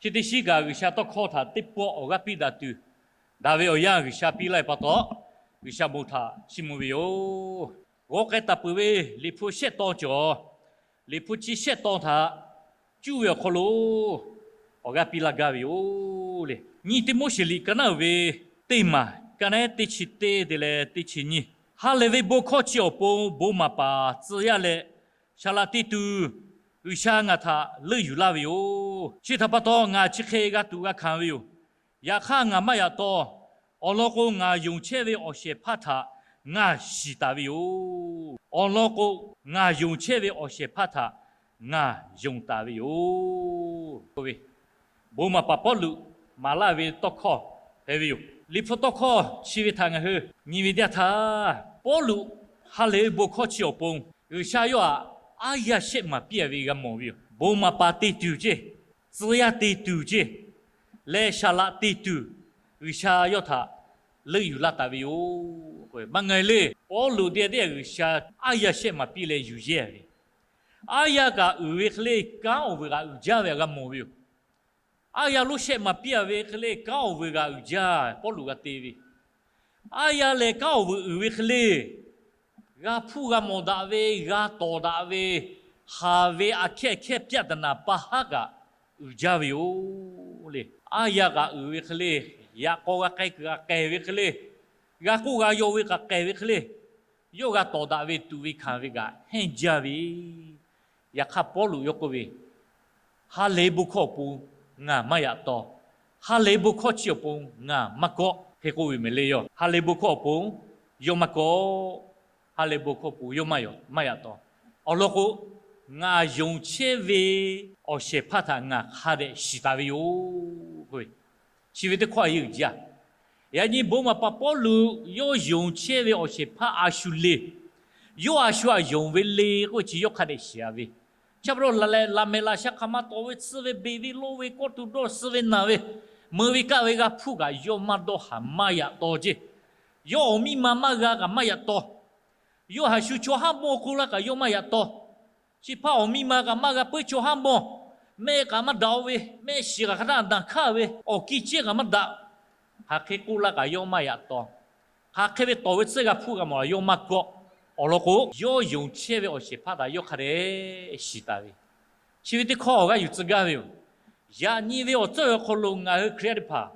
Chi teˇ shiˉ kaꞈ G'uiˬsha tawˇ hkawˇ htaꞈ teˇ pawˆ awˬ g'aˇ piˇ daꞈ tuˬ, daꞈ ve awˬ yanˇ G'uiˬsha piˇ laˇ ve pa taw, G'uiˬsha bon htaꞈ chiˇ mvuh ve yoˬ. G'aw k'ai taˍ peuˬ ve Liꞈ hpu shehˆ tawn cawˬ, Liꞈ hpu chi shehˆ tawn htaꞈ cuˇ ve awˬ hk'aw lo awˬ g'aˇ piˇ laˇ gaˇ ve yoˬ le. Nyiˇ Tiˆmoˉseˍ liꞈ ka naˉ uiˍ ve teˇ maˬ, ka naˉ teˇ chi teˇ te leh teˇ chi nyiˇ, ha lehˬ ve bon hkawˇ chi awˬ pon bon maˍ paˍ tcuh yaˇ leh saˍ laꞈ te tuˬ, G'uiˬsha ngaˬ htaꞈ leuˆ yuˬ laˇ ve yoˬ. Chi htaꞈ pa taw, ngaˬ chi hk'e g'a tuꞈ g'a hkanˍ ve yoˬ. Yaꞈ hk'aˇ, ngaˬ maˇ yaꞈ taw. Awˬ lawn k'o, ngaˬ yonˍ chehˇ ve awˬ shehˍ hpaˇ htaꞈ ngaˬ shiˍ taˍ ve yoˬ. Awˬ lawn k'o, ngaˬ yonˍ chehˇ ve awˬ shehˍ hpaˇ htaꞈ ngaˬ yonˍ taˍ ve yoˬ. Bon maˍ paˍ Pawˇluꞈ maˍ laˇ ve tawˇ hkawˇ hpehꞈ ve yoˬ. Liꞈ hpu tawˇ hkawˇ chi ve htaꞈ ngaˬ hui nyi ve teˇ yanˇ htaˇ, Pawˇluꞈ ha lehˬ ve bon hkawˇ chi awˬ pon G'uiˬsha yawˇ htaꞈ aˉ yaˇ shehˆ maˍ piˇ ve g'a mawˬ ve yoˬ. Bon maˍ paˍ te tuˬ ceˇ, tcuh yaˇ te tuˬ ceˇ, leh saˍ laꞈ te tuˬ, G'uiˬsha yawˇ htaꞈ leuˆ yuˬ laˇ taˍ ve yoˬ. Maˇ ngaˬ hui le, Pawˇluꞈ teˇ g'aˇ teˇ g'aˇ G'uiˬsha aˉ yaˇ shehˆ maˍ piˇ leh yuˬ yehˇ ve, aˉ yaˇ kaꞈ uiˍ ve hk'e le kanˉ awˬ vuiˬ kaꞈ uiˍ jaˇ ve htaꞈ g'a mawˬ ve yoˬ. Aˉ yaˇ lonˉ shehˆ maˍ piˇ ve hk'e le kanˉ awˬ vuiˬ kaꞈ uiˍ jaˇ, Pawˇluꞈ g'a te ve. Aˉ yaˇ lehˬ kanˉ awˬ vuiˬ uiˍ ve hk'e le g'a hpuˇ g'a mawˬ daꞈ ve, g'a tawˍ daꞈ ve, haˍ ve aꞈ hkehˇ hkehˇ ပြဿနာ pa haˉ kaꞈ uiˍ jaˇ ve yoˬ le. Aˉ yaˇ kaꞈ uiˍ ve hk'e le, yaꞈ k'aw g'a k'ai kuiˬ kaꞈ k'ehˬ ve hk'e le, g'a k'oˆ g'a yaw ve kaꞈ k'ehˬ ve hk'e le, yawˇ g'a tawˍ daꞈ ve tuꞈ ve hkanˍ ve kaꞈ hehnˇ jaˇ ve. Yaꞈ hk'aˇ Pawˇluꞈ yawˇ k'oˆ ve, Ha lehˬ ve bon hkawˇ awˬ pon ngaˬ maˇ yaꞈ taw. Ha lehˬ ve bon hkawˇ chi awˬ pon ngaˬ maˇ kawˆ, hk'e k'oˆ ve mehˍ le yoˬ. Ha lehˬ ve bon hkawˇ awˬ pon yawˇ maˇ kawˆ. Ha lehˬ ve bon hkawˇ awˬ pon yawˇ maˇ yaꞈ taw. Awˬ lawn k'o, ngaˬ yonˍ chehˇ ve awˬ shehˍ hpaˇ htaꞈ ngaˬ hk'a dehꞈ shiˍ taˍ ve yoˬ. Chi ve teˇ hkawˇ a yeˇ uiˍ jaˇ. Yaꞈ nyi bon maˍ paˍ Pawˇluꞈ yawˇ yonˍ chehˇ ve awˬ shehˍ hpaˇ a shu le. Yawˇ a shu htaꞈ yonˍ ve le k'oˆ ve chi yawˇ hk'a dehꞈ shiˍ a ve. Chi pa taw laꞈ mehˍ laꞈ sha hk'a ma tawˍ ve, tsuhˇ ve, beˬ ve, lawˇ ve, kawˇ tuˬ dawˇ, suh ve naˬ ve, meuꞈ ve kaˆ ve g'a hpuˇ kaꞈ yawˇ maˇ dawˇ haˍ, maˇ yaꞈ taw ceˇ. Yawˇ awˬ miˇ ma maˇ g'a kaꞈ maˇ yaꞈ taw. Yawˇ haˍ shu chaw haˉ mawˇ k'oˆ laˇ kaꞈ yawˇ maˇ yaꞈ taw. Chi hpaˇ awˬ miˇ ma kaꞈ maˇ g'a puiˉ chaw haˉ mawˇ, mehˆ kaꞈ maˇ daꞈ ve, mehˆ shiˍ kaꞈ hk'a htaˇ daꞈ hkaˇ ve, awˬ kiˇ cehˇ kaꞈ maˇ daꞈ. Hk'aˬ hk'e k'oˆ laˇ kaꞈ yawˇ maˇ yaꞈ taw. Hk'aˬ hk'e ve tawˍ ve tsuhˇ g'a hpuˇ g'a mawˬ yawˇ maˇ kawˆ. Awˬ lawn k'o, yawˇ yonˍ chehˇ ve awˬ shehˍ hpaˇ htaꞈ yawˇ hk'a dehꞈ shiˍ taˍ ve, chi ve teˇ hkawˇ awˬ g'aˇ yuˬ tcuh gaˇ ve yoˬ. Yaꞈ nyi ve awˬ tcuhˇ awˬ hk'aw lo ngaˬ hui Hkriꞈ yaˇ teˇ hpaˍ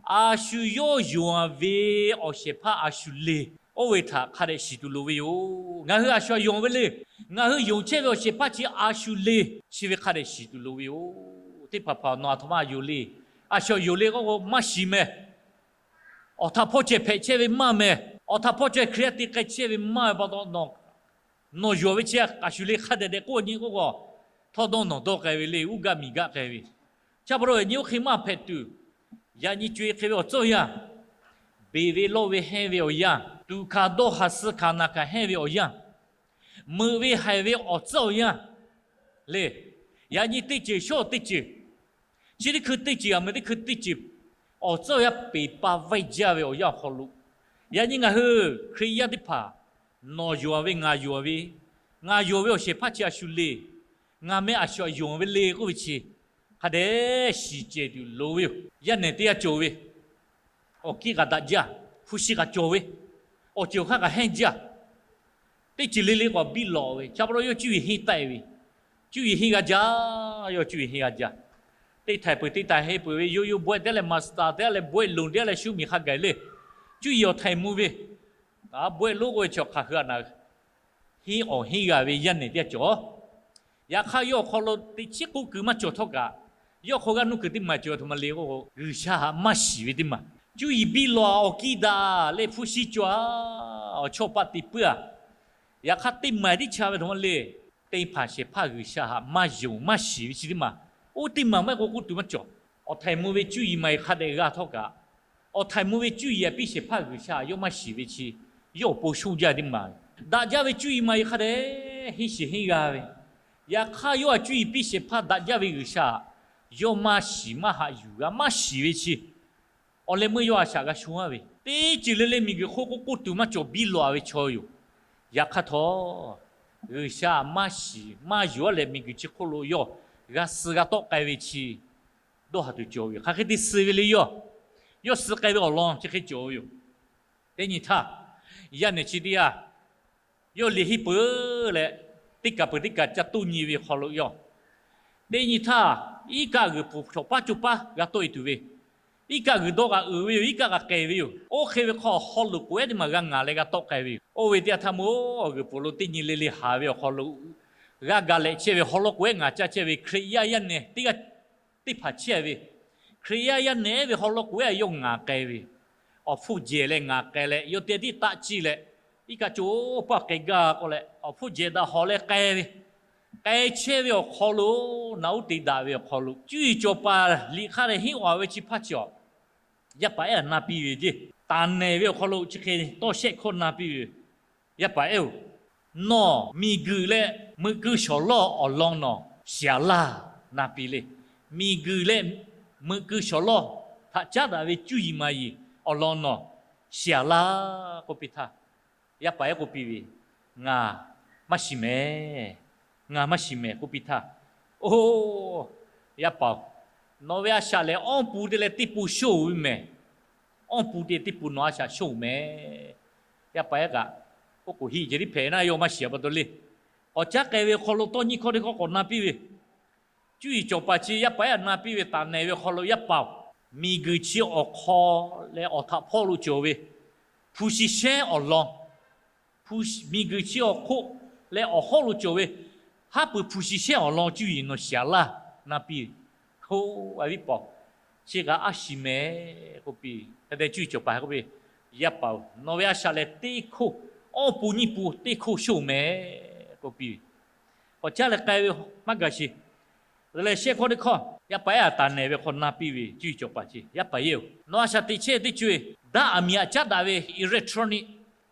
a shu yawˇ yonˍ ve awˬ shehˍ hpaˇ a shu le, oˇ ve htaꞈ hk'a dehꞈ shiˍ tuˬ loˍ ve yoˬ. Ngaˬ hui a shu htaꞈ yonˍ ve le. Ngaˬ hui yonˍ chehˇ ve awˬ shehˍ hpaˇ chi a shu le, chi ve hk'a dehꞈ shiˍ tuˬ loˍ ve yoˬ. Teˇ hpaˍ hpaˍ nawˬ a htoꞈ ma yonˍ le. A shu htaꞈ yonˍ le k'oˆ k'o maˇ shiˍ mehˍ. Awˬ htaꞈ hpawˇ ceh hpehꞈ chehˇ ve maˇ mehˍ. Awˬ htaꞈ hpawˇ ceh Hkriꞈ yaˇ te k'ai chehˇ ve maˇ ve pa taw, nawˬ yonˍ ve chi a shu le hk'a dehꞈ dehꞈ k'oˆ nyi k'oˆ k'o, htawˇ dawˇ nawˬ dawˇ k'ai ve le, uˉ gaˇ miˬ gaˆ k'ai ve. Chi pa taw yaꞈ nyi oˇ hk'e maˇ hpehꞈ tuˬ, yaꞈ nyi co-e hk'e ve awˬ tcuhˇ yanˇ, beˬ ve lawˇ ve hehnˇ ve awˬ yanˇ, tuꞈ hkanˍ dawˇ haˍ suh hkanˍ naˬ hkanˍ hehnˇ ve awˬ yanˇ, meuꞈ ve haiˬ ve awˬ tcuhˇ awˬ yanˇ le, yaꞈ nyi teˇ ceuˬ shawˉ teˇ ceuˬ, chi teˇ hkui teˇ ceuˬ, a meuꞈ teˇ hkui teˇ ceuˬ, awˬ tcuhˇ awˬ yanˇ peˬ pa vaiˇ jaˇ ve awˬ yanˇ awˬ hk'aw lo, yaꞈ nyi ngaˬ hui Hkriꞈ yaˇ teˇ hpaˍ nawˬ yonˍ ve, ngaˬ yonˍ ve, ngaˬ yonˍ ve awˬ shehˍ hpaˇ chi a shu le, ngaˬ meh a shu htaꞈ yonˍ ve le k'oˆ ve chi hk'a dehꞈ shiˍ cehˬ tuˬ loˍ ve yoˬ. Yaˇ nehˬ teˇ yanˇ cawˬ ve, awˬ kiˇ kaꞈ daꞈ jaˇ, hpu shi kaꞈ cawˬ ve, awˬ ceuˬ awˬ hk'aˇ kaꞈ hehnˇ jaˇ. Teˇ ceuˬ le le k'awꞈ biˇ lawꞈ ve, chi pa taw yawˇ cuˇ yiˍ henˇ taˆ-e ve, cuˇ yiˍ henˇ g'a jaˇ, yawˇ cuˇ yiˍ henˇ g'a jaˇ. Teˇ htaiˍ peuˬ teˇ htaiˍ henˇ peuˬ ve, yoˇ yoˇ bawehˇ teˇ leh maˍ suhˍ taˍ teˇ leh bawehˇ loˍ teˇ leh shu miˬ hk'a gaˬ le, cuˇ yiˍ awˬ htaiˍ mvuh ve, bawehˇ lonˉ k'oˆ ve chaw hk'aˬ hui a naˬ, henˇ awˬ henˇ g'a ve yaˇ nehˬ teˇ yanˇ cawˬ. Yaꞈ hk'aˇ yawˇ awˬ hk'aw lo teꞈ chiˉ k'oˆ kuiˬ maˇ cawˬ htawˇ kaꞈ, yawˇ hk'aw g'aˇ nuˇ kuiˬ teˇ maˬ cawˬ ve a htoꞈ ma le k'oˆ k'o, G'uiˬsha htaꞈ maˇ shiˍ ve teˇ maˬ. Cuˇ yiˍ biˇ lawꞈ awˬ kiˇ daꞈ leh hpu shi cawˬ a, awˬ chawˇ paˆ te puiˉ a. Yaꞈ hk'aˇ teˇ maˬ tiˉ cha ve a htoꞈ ma le, teˇ hpaˍ shehˍ hpaˇ G'uiˬsha htaꞈ maˇ yonˍ maˇ shiˍ ve chi teˇ maˬ. Oˇ teˇ maˬ maˇ heˆ k'o k'oˆ tuˬ maˇ cawˬ. Awˬ htaiˍ mvuh ve cuˇ yiˍ maˬ yiˍ hk'a dehꞈ g'a htawˇ kaꞈ, awˬ htaiˍ mvuh ve cuˇ yiˍ a piˇ shehˍ hpaˇ G'uiˬsha htaꞈ yawˇ maˇ shiˍ ve chi, yawˇ awˬ pon shonˇ jaˇ teˇ maˬ. Daꞈ jaˇ ve cuˇ yiˍ maˬ yiˍ hk'a dehꞈ henˇ shiˍ henˇ g'a ve, yaꞈ hk'aˇ yawˇ a cuˇ yiˍ piˇ shehˍ hpaˇ daꞈ jaˇ ve G'uiˬsha htaꞈ yawˇ maˇ shiˍ maˇ haꞈ yuˬ g'a, maˇ shiˍ ve chi, awˬ leh meuˇ yawˇ a shaꞈ g'a shonˇ a ve, teˇ ceuˬ le le miˬguiˬ hk'oˆ k'oˆ k'oˆ tuˬ maˇ cawˬ biˇ lawꞈ a ve chaw yoˬ. Yaꞈ hk'aˇ htawˇ, G'uiˬsha htaꞈ maˇ shiˍ maˇ yonˍ a leh miˬguiˬ chi hk'oˆ lo yawˇ g'a suh g'a tawˆ k'ai ve chi, dawˇ haˍ tuˬ cawˬ ve yoˬ. Hk'aˬ hk'e te suh ve le yoˬ. Yawˇ suh k'ai ve awˬ lawn chi hk'e cawˬ ve yoˬ. Teˇ nyi htaˇ, yaˇ nehˬ chi teˇ g'aˇ yawˇ liꞈ henˇ peuˬ leh, teˇ kaˬ peuˬ teˇ kaˬ ca toˇ nyi ve hk'aw lo yoˬ. Teˇ nyi htaˇ, iˉ kaˆ g'uiˬ pfuhˍ chaw paˉ co paˉ g'a tawˆ e tuˬ ve, iˉ kaˆ g'uiˬ dawˇ kaꞈ uiˍ ve yoˬ, iˉ kaˆ kaꞈ k'ai ve yoˬ. Oˇ hk'e ve hk'aw, haw loꞈ k'oˍ ehˉ teˇ maˬ g'a ngaˍ leh g'a tawˆ k'ai ve yoˬ. Oˇ ve teˇ yanˇ htaˇ meuˇ g'uiˬ pfuhˍ lo teˇ nyi le le haˍ ve awˬ hk'aw lo g'a gaˬ lehꞈ chehˇ ve, haw law k'oˍ ehˉ ngaˍ caˇ chehˇ ve Hkriꞈ yaˇ yaˇ nehˬ teˇ g'aˇ teˇ hpaˍ chehˇ ve, Hkriꞈ yaˇ yaˇ nehˬ ehˉ ve haw law k'oˍ ehˉ yawˇ ngaˍ k'ai ve, awˬ hpfuhˇ jehˬ leh ngaˍ k'ai leh, yawˇ te tiˉ taˆ ciˇ leh, iˉ kaˆ co paˇ k'ai gaˇ k'oˆ leh, awˬ hpfuhˇ jehˬ daꞈ hawˬ leh k'ai ve, k'ai chehˇ ve awˬ hk'aw lo, naꞈ uˉ te daꞈ ve awˬ hk'aw lo, cuˇ yiˍ cawˬ paˍ liꞈ hk'aˇ leh henˇ a ve chi hpaˇ chi awˬ, yaˇ paˍ ehˉ naˍ piˇ ve ceˇ. Taˍ nehˬ ve awˬ hk'aw lo chi hk'e tawˇ shehˆ hkawˇ naˍ piˇ ve yoˬ. Yaˇ paˍ ehˉ-oˬ, nawˬ miˬguiˬ leh meuꞈ keu shawˍ lawˇ awˬ lawn nawˬ shiˍ a laˇ naˍ piˇ le. Miˬguiˬ leh meuꞈ keu shawˍ lawˇ htaꞈ caˉ daꞈ ve cuˇ yiˍ maˍ yiˍ awˬ lawn nawˬ shiˍ a laˇ k'oˆ piˇ htaˇ, yaˇ paˍ ehˉ k'oˆ piˇ ve, Ngaˬ maˇ shiˍ mehˍ. Ngaˬ maˇ shiˍ mehˍ k'oˆ piˇ htaˇ, Oˇ, yaˇ paˍ-oˬ, nawˬ ve a shaꞈ lehˬ awˇ pun te leh teˇ pun shonˇ ve mehˍ. Awˇ pun te teˇ pun nawˬ a shaꞈ shonˇ mehˍ. Yaˇ paˍ ehˉ kaꞈ, oˇ k'oˍ hiˆ ceh tiˉ hpehꞈ naˇ yawˇ maˇ shiˍ pa taw le. K'awꞈ caˉ k'ai ve awˬ hk'aw lo tawˇ nyiˇ hkawˇ teˇ hkawˇ k'awꞈ naˍ piˇ ve, cuˇ yiˍ cawˬ paˍ chi yaˇ paˍ ehˉ naˍ piˇ ve taˍ nehˬ ve awˬ hk'aw lo, Yaˇ paˍ-oˬ, miˬguiˬ chi awˬ hk'aw leh awˬ htaꞈ hpawˇ lo cawˬ ve hpu shi shehˉ awˬ lawn, miˬguiˬ chi awˬ hk'oˆ leh awˬ hawˉ lo cawˬ ve haˉ pui hpu shi shehˉ awˬ lawn cuˇ yiˍ nawˬ shiˍ a laˇ naˍ piˇ. Oˇ, a viˉ paˍ-oˬ, chi kaꞈ a shiˍ mehˍ k'oˆ piˇ. Hk'e te cuˇ yiˍ cawˬ paˍ k'oˆ piˇ, Yaˇ paˍ-oˬ, nawˬ ve a shaꞈ lehˬ teˇ hkoˇ, awˇ pun nyiˇ pun teˇ hkoˇ shonˇ mehˍ k'oˆ piˇ. K'awꞈ caˉ leh k'ai ve maˇ gaˬ sheˍ. Leh shehˆ hkawˇ teˇ hkawˇ, yaˇ paˍ ehˉ taˍ nehˬ ve hk'aw naˍ piˇ ve cuˇ yiˍ cawˬ paˍ chi, Yaˇ paˍ yehˬ-oˬ, nawˬ a shaꞈ teꞈ chehˇ teˇ co-e daꞈ aˬ miˍ aꞈ caˉ daꞈ ve electronic,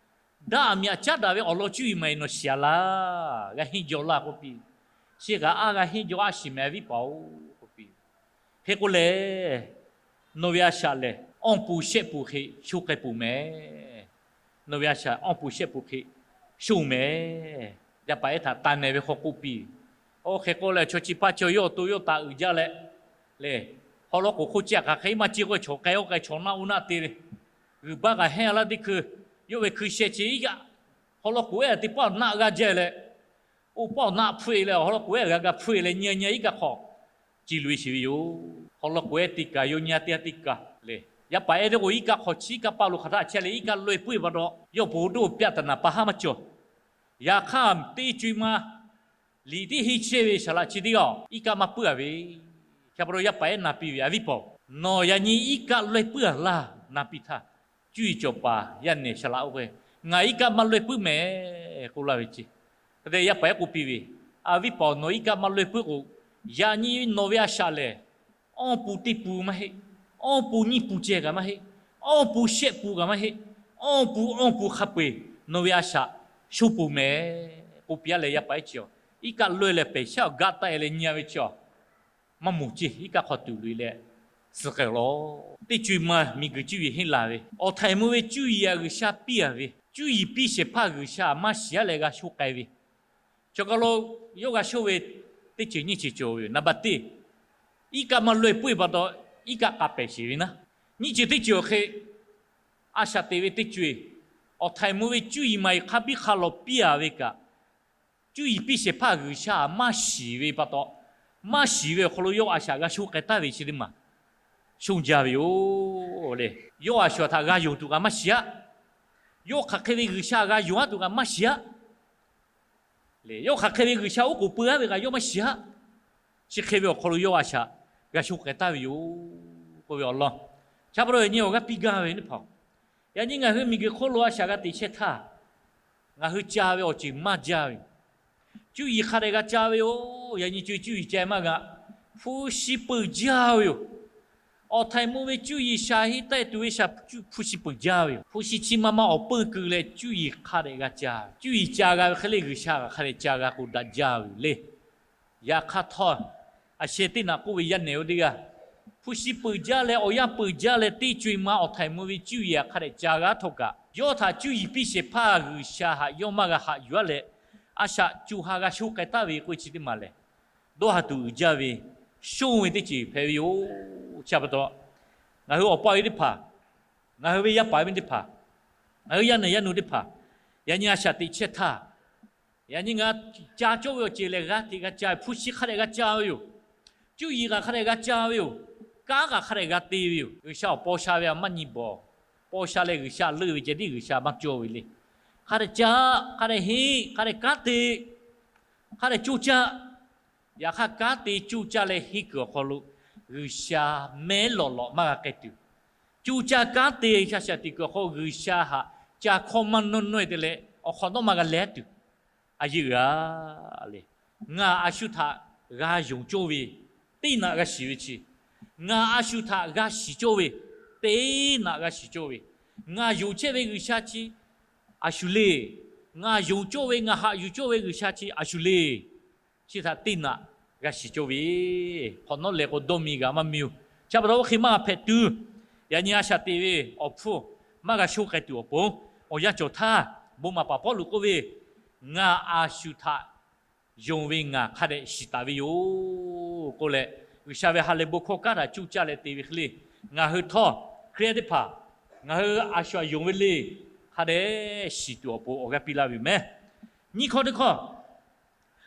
daꞈ aˬ miˍ aꞈ caˉ daꞈ ve awˬ lawn cuˇ yiˍ maˍ yiˍ nawˬ shiˍ a laˇ, g'a henˇ jaw laˇ k'oˆ piˇ. Chi kaꞈ a g'a henˇ jaw a shiˍ mehˍ a viˉ paˍ-oˬ k'oˆ piˇ. Hk'e k'o lehˬ, nawˬ ve a shaꞈ lehˬ awˇ pun shehˆ pun hk'e shonˇ k'ai peuˬ mehˍ. Nawˬ ve a shaꞈ awˇ pun shehˆ pun hk'e shonˇ mehˍ. Yaˇ paˍ ehˉ htaꞈ taˍ nehˬ ve hk'aw k'oˆ piˇ. Oˇ hk'e k'oˆ leh chaw chi hpaˇ chaw yawˇ awˬ to yawˇ taˍ uiˍ jaˇ leh, lehˬ, haw law k'oˍ hk'oˆ ciˇ aꞈ hk'aˬ hk'e maˇ ciˇ k'oˆ ve chaw k'ai oˇ k'ai chaw naˆ oˇ naˆ te ve, g'uiˬ baˆ kaꞈ hehnˇ a laˇ teˇ hkui, yawˇ ve hkui sheh chi iˉ kaˆ haw law k'oˍ ehˉ teˇ paˆ naˆ g'aˇ jaˇ leh, oˇ paˆ naˆ hpfuhˆ e leh awˬ haw law k'oˍ ehˉ g'a ga hpfuhˆ e leh nyi nyi iˉ kaˆ hk'awꞈ ci loꞈ e shiˍ ve yoˬ. Haw law k'oˍ ehˉ teˇ kaˬ yawˇ nyi a teˇ g'aˇ teˇ kaˬ le. Yaˇ paˍ ehˉ teˇ k'o iˉ kaˆ hk'awꞈ chi iˉ kaˆ paˆ lo hk'aˬ htaˇ chehˇ leh iˉ kaˆ laweh puiˉ pa taw, yawˇ po doˇ pyaˆ taˍ naˍ pa haˉ maˇ cawˬ. Yaꞈ hk'aˇ teˇ co-e ma liꞈ tiˉ henˇ chehˇ ve saˍ laꞈ chi teˇ g'aˇ-oˬ, iˉ kaˆ maˇ puiˉ a ve. Hk'e pa taw yaˇ paˍ ehˉ naˍ piˇ ve, A viˉ paˍ-oˬ, nawˬ yaꞈ nyi iˉ kaˆ laweh puiˉ a laˇ naˍ piˇ htaˇ, cuˇ yiˍ cawˬ paˍ yaˇ nehˬ saˍ laꞈ oˇ k'o, Ngaˬ iˉ kaˆ maˇ laweh puiˉ mehˍ k'oˆ laˇ ve ceˇ. Hk'e te yaˇ paˍ ehˉ k'oˆ piˇ ve, A viˉ paˍ-oˬ, nawˬ iˉ kaˆ maˇ laweh puiˉ k'o, yaꞈ nyi nawˬ ve a shaꞈ lehˬ awˇ pun teˇ pun maˇ heˆ, awˇ pun nyiˇ pun ceh kaꞈ maˇ heˆ, awˇ pun shehˆ pun kaꞈ maˇ heˆ, awˇ pun awˇ pun hk'a peu-eˬ nawˬ ve a shaꞈ shonˇ peuˬ mehˍ k'oˆ piˇ a leh, yaˇ paˍ ehˉ chi-aˬ, iˉ kaˆ laweh leh pehˬ shaˉ awˬ gaˆ taˆ e leh nyi a ve chi-aˬ, maˇ moˍ ceˇ, iˉ kaˆ hk'aw tuˬ loꞈ e leh suh k'ai laˬ. Teˇ co-e ma miˬguiˬ cuˇ yiˍ henˇ laˬ ve, awˬ htaiˍ mvuh ve cuˇ yiˍ aꞈ G'uiˬsha piˇ a ve, cuˇ yiˍ piˇ shehˍ hpaˇ G'uiˬsha maˇ shiˍ a leh g'a shonˇ k'ai ve, chaw kaˬ lo yawˇ g'a shonˇ ve teˇ ceuˬ nyiˇ ceuˬ cawˬ ve yoˬ. Naˍ baˬ teˇ, iˉ kaˆ maˇ laweh puiˉ pa taw, iˉ kaˆ k'a pehˬ sheˍ ve naˉ. Nyiˇ ceuˬ teˇ ceuˬ awˬ hk'e, a shaꞈ teꞈ ve teˇ co-e, awˬ htaiˍ mvuh ve cuˇ yiˍ maˍ yiˍ hk'a biˇ hk'a lawˬ piˇ a ve kaꞈ, cuˇ yiˍ piˇ shehˍ hpaˇ G'uiˬsha maˇ shiˍ ve pa taw, maˇ shiˍ ve awˬ hk'aw lo yawˇ a shaꞈ g'a shonˇ k'ai taˍ ve chi teˇ maˬ shonˇ jaˇ ve yoˬ le. Yawˇ a shu htaꞈ g'a yonˍ tuˬ kaꞈ maˇ shiˍ aˆ. Yawˇ hk'aˬ hk'e ve G'uiˬsha g'a yonˍ aˉ tuˬ kaꞈ maˇ shiˍ aˆ. Yawˇ hk'aˬ hk'e ve G'uiˬsha oˉ k'oˍ peu aˉ ve kaꞈ yawˇ maˇ shiˍ aˆ. Chi hk'e ve awˬ hk'aw lo yawˇ a shaꞈ g'a shonˇ k'ai taˍ ve yoˬ k'oˆ ve awˬ lawn, cha pa taw yaꞈ nyi awˬ g'aˇ piˇ gaˇ ve teˇ hpaˍ, yaꞈ nyi ngaˬ hui miˬguiˬ hk'oˆ lo a shaꞈ g'a teꞈ chehˇ htaˇ, ngaˬ hui ca ve awˬ ceuˬ maˇ jaˇ ve yoˬ. Cuˇ yiˍ hk'a dehꞈ g'a ca ve yoˬ. Yaꞈ nyi co-e cuˇ yiˍ ca maˇ g'a. Hpu shi peuˬ jaˇ ve yoˬ. Awˬ htaiˍ mvuh ve cuˇ yiˍ shaˍ heˆ taˆ e tuˬ ve shaˍ, hpu shi peuˬ jaˇ ve yoˬ. Hpu shi chi ma ma awˬ peuˇ keu leh cuˇ yiˍ hk'a dehꞈ g'a ca ve. Cuˇ yiˍ ca g'a ve hk'e le G'uiˬsha hk'a dehꞈ ca g'a k'o daꞈ jaˇ ve yoˬ le. Yaꞈ hk'aˇ htawˇ, a sheh teˇ naꞈ k'oˆ ve yaˇ nehˬ oˇ teˇ g'aˇ, hpu shi peuˬ jaˇ leh awˬ yanˇ peuˬ jaˇ leh teˇ co-e ma awˬ htaiˍ mvuh ve cuˇ yiˍ hk'a dehꞈ ca g'a htawˇ kaꞈ, yawˇ htaꞈ cuˇ yiˍ piˇ shehˍ hpaˇ G'uiˬsha htaꞈ yawˇ maˇ g'a haꞈ yuˬ aˉ leh, a shaꞈ co ha g'a shonˇ k'ai taˍ ve k'oˆ ve chi teˇ maˬ lehˬ, dawˇ ha tuˬ uiˍ jaˇ ve, shonˇ ve teˇ ceuˬ hpehꞈ ve yoˬ. Chi pa taw, ngaˬ hui awˬ pa awˬ e teˇ hpaˍ, ngaˬ hui ve yaˇ paˍ yaˇ miˇ teˇ hpaˍ, ngaˬ hui yaˇ nehˬ yaˇ nu teˇ hpaˍ, yaꞈ nyi a shaꞈ teꞈ chehˇ htaˇ, yaꞈ nyi ngaˬ ca cawˇ ve awˬ ceuˬ lehˬ, g'a hteꞈ g'a ca, hpu shi hk'a dehꞈ g'a ca ve yoˬ. Cuˇ yiˍ kaꞈ hk'a dehꞈ g'a ca ve yoˬ. Kanˉ kaꞈ hk'a dehꞈ g'a te ve yoˬ. G'uiˬsha awˬ paw sha ve a maˇ nyi bawˬ. Paw sha leh G'uiˬsha leuˆ ve ceh tiˉ G'uiˬsha maˇ cawˇ ve le. Hk'a dehꞈ ca, hk'a dehꞈ henˇ, hk'a dehꞈ kanˉ te, hk'a dehꞈ coˇ caˇ. Yaꞈ hk'aˇ kanˉ te coˇ caˇ leh henˇ kuiˬ awˬ hk'aw lo G'uiˬsha mehˉ lawꞈ lawꞈ maˇ g'a k'ai tuˬ, coˇ caˇ kanˉ te sha shaꞈ teꞈ kuiˬ awˬ hk'aw G'uiˬsha htaꞈ ca hkawˇ maˇ nawˇ nawˇ e te leh awˬ hk'awꞈ nawˉ maˇ g'a leh tuˬ, a yeˇ uiˍ a le. Ngaˬ a shu htaꞈ g'a yonˍ cawˇ ve teˇ naꞈ g'a shiˍ ve chi, ngaˬ a shu htaꞈ g'a shiˍ cawˇ ve teˇ naꞈ g'a shiˍ cawˇ ve, ngaˬ yonˍ chehˇ ve G'uiˬsha chi a shu le. Ngaˬ yonˍ cawˇ ve, ngaˬ haꞈ yuˬ cawˇ ve G'uiˬsha chi a shu le. Chi htaꞈ teˇ naꞈ g'a shiˍ cawˇ ve, hk'awꞈ nawˉ lehˬ k'o dawˇ mi g'a maˇ mi oˬ. Chi pa taw oˇ hk'e maˇ g'a hpehꞈ tuˬ, yaꞈ nyi a shaꞈ teꞈ ve awˬ hpfuhˇ maˇ g'a shonˇ k'ai tuˬ awˬ pon, awˬ yanˇ cawˬ htaˇ bon maˍ paˍ Pawˇluꞈ k'oˆ ve, ngaˬ a shu htaꞈ yonˍ ve ngaˬ hk'a dehꞈ shiˍ taˍ ve yoˬ k'oˆ leh, G'uiˬsha ve ha lehˬ bon hkawˇ kanˉ htaꞈ coˇ caˇ leh te ve hk'e le, ngaˬ hui htawˇ Hkriꞈ yaˇ teˇ hpaˍ ngaˬ hui a shu htaꞈ yonˍ ve le, hk'a dehꞈ shiˍ tuˬ awˬ pon awˬ g'aˇ piˇ laˇ ve yoˬ meh. Nyiˇ hkawˇ teˇ hkawˇ,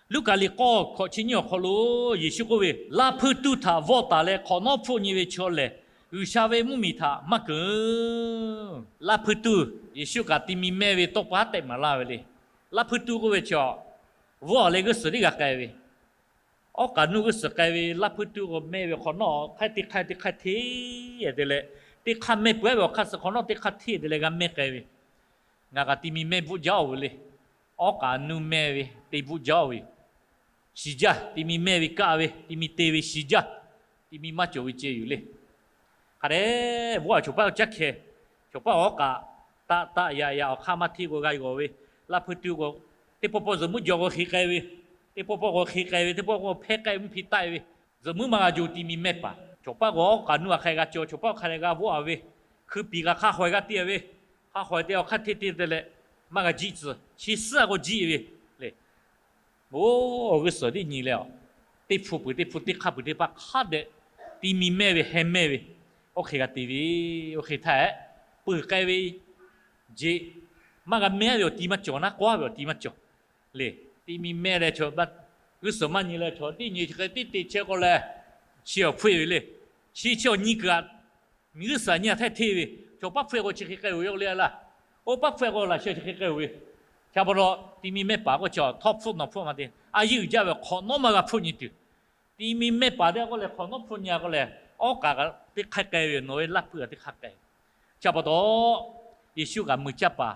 Luˉkaꞈ liꞈ k'awˇ hkawꞈ chi nyiˇ awˬ hk'aw lo Yeˍsuˆ k'oˆ ve, Laˇ hpuiˇ tuˇ htaꞈ vawˆ taˍ leh hk'awꞈ nawˉ hpfuhˆ nyi ve chaw lehˬ, G'uiˬsha ve mvuhˇmiˬ htaꞈ maˇ keunˍ. Laˇ hpuiˇ tuˇ, Yeˍsuˆ kaꞈ ti mi mehˇ ve tawˇ pa haˉ tehꞈ maˍ laˇ ve le. Laˇ hpuiˇ tuˇ k'oˆ ve chaw, vawˆ leh g'uˇ suhˍ teˇ g'aˇ k'ai ve, awˉ k'aꞈ nuˇ g'uˇ suhˍ k'ai ve, laˇ hpuiˇ tuˇ k'o mehˇ ve hk'awꞈ nawˉ hk'aˇ teˇ hk'aˇ teˇ hk'aˇ hteˇ te leh, teˇ hk'aˇ mehˇ peuˬ ve awˬ hk'aˇ suh hk'awꞈ nawˉ teˇ hk'aˇ hteˇ te leh g'a mehˇ k'ai ve, ngaˬ kaꞈ ti mi mehˇ bvuhˆ jaˇ-oˬ ve le. Awˉ k'aꞈ nuˇ mehˇ ve te bvuhˆ jaˇ-oˬ ve yoˬ. Shiˍ jaˇ, ti mi mehˇ ve kaˆ ve, ti mi te ve shiˍ jaˇ, ti mi maˇ cawˬ ve ceh yoˬ le. Hk'a dehꞈ vawˆ a chaw paˉ caˉ hkeh, chaw paˉ awˉ k'aꞈ taˆ taˆ yaꞈ yaꞈ awˬ hk'aˇ maˇ hteˇ k'o g'a g'awˬ ve, laˇ hpuiˇ tuˇ k'o, teˇ pawˆ pawˆ zuhꞈ muiˉ jaw k'o hk'e k'ai ve, teˇ pawˆ pawˆ k'o hk'e k'ai ve, teˇ pawˆ k'o hpehˇ k'ai mvuhˇ hpeh taˆ ve, zuhꞈ muiˉ maˇ g'a jaw ti mi mehˇ paˍ. Chaw paˉ k'o awˉ k'aꞈ nuˇ a hk'a g'a cawˬ, chaw paˉ hk'a dehꞈ g'a vawˆ a ve, hkui piˍ k'a hk'a haw e g'aˇ te ve, hk'a haw e te awˬ hk'aˇ hteˇ te te leh, maˇ g'a jiˆ tcuh, chi suhˉ a k'o jiˆ ve le. Oˇ, g'uˇ suhˍ teˇ nyi leh, teˇ hpu peuˬ teˇ hpu teˇ hk'aˇ peuˬ teˇ hpaˇ hk'a dehꞈ ti mi mehˇ ve heh mehˇ ve, oˇ hk'e g'a te ve, oˇ hk'e htaˇ, peuˬ k'ai ve jeꞈ, maˇ g'a mehˇ ve awˬ ti maˇ cawˬ, naˉ k'awˉ ve awˬ ti maˇ cawˬ le. Ti mi mehˇ leh chaw, g'uˇ suhˍ maˇ nyi leh chaw teˇ nyi chi hk'e teˇ te chehˇ k'o leh, chi awˬ hpfuhˆ e ve le. Chi chi awˬ nyi kuiˬ aꞈ, g'uˇ suhˍ nyi a hteˇ hteˇ ve, chaw paˉ hpfuhˆ e k'o chi hk'e k'ai-oˬ ve oˇ le laˇ. Oˇ paˉ hpfuhˆ e k'o laꞈ sheh chi hk'e k'ai-oˬ ve. Chi pa taw, ti mi mehˇ paˍ k'o chi htawˇ hpfuhˆ nawˬ hpfuhˆ maˇ te, a yeˇ uiˍ jaˇ ve hk'awꞈ nawˉ maˇ g'a hpfuhˆ nyi tuˬ, ti mi mehˇ paˍ teˇ g'aˇ k'oˆ leh hk'awꞈ nawˉ hpfuhˆ nyi a k'oˆ leh, awˉ k'aꞈ teˇ hk'aˇ k'ai ve, nawˬ ve laˇ hpuiˇ a teˇ hk'aˇ k'ai ve. Chi pa taw, Yeˍsuˆ kaꞈ mui caˇ paˍ,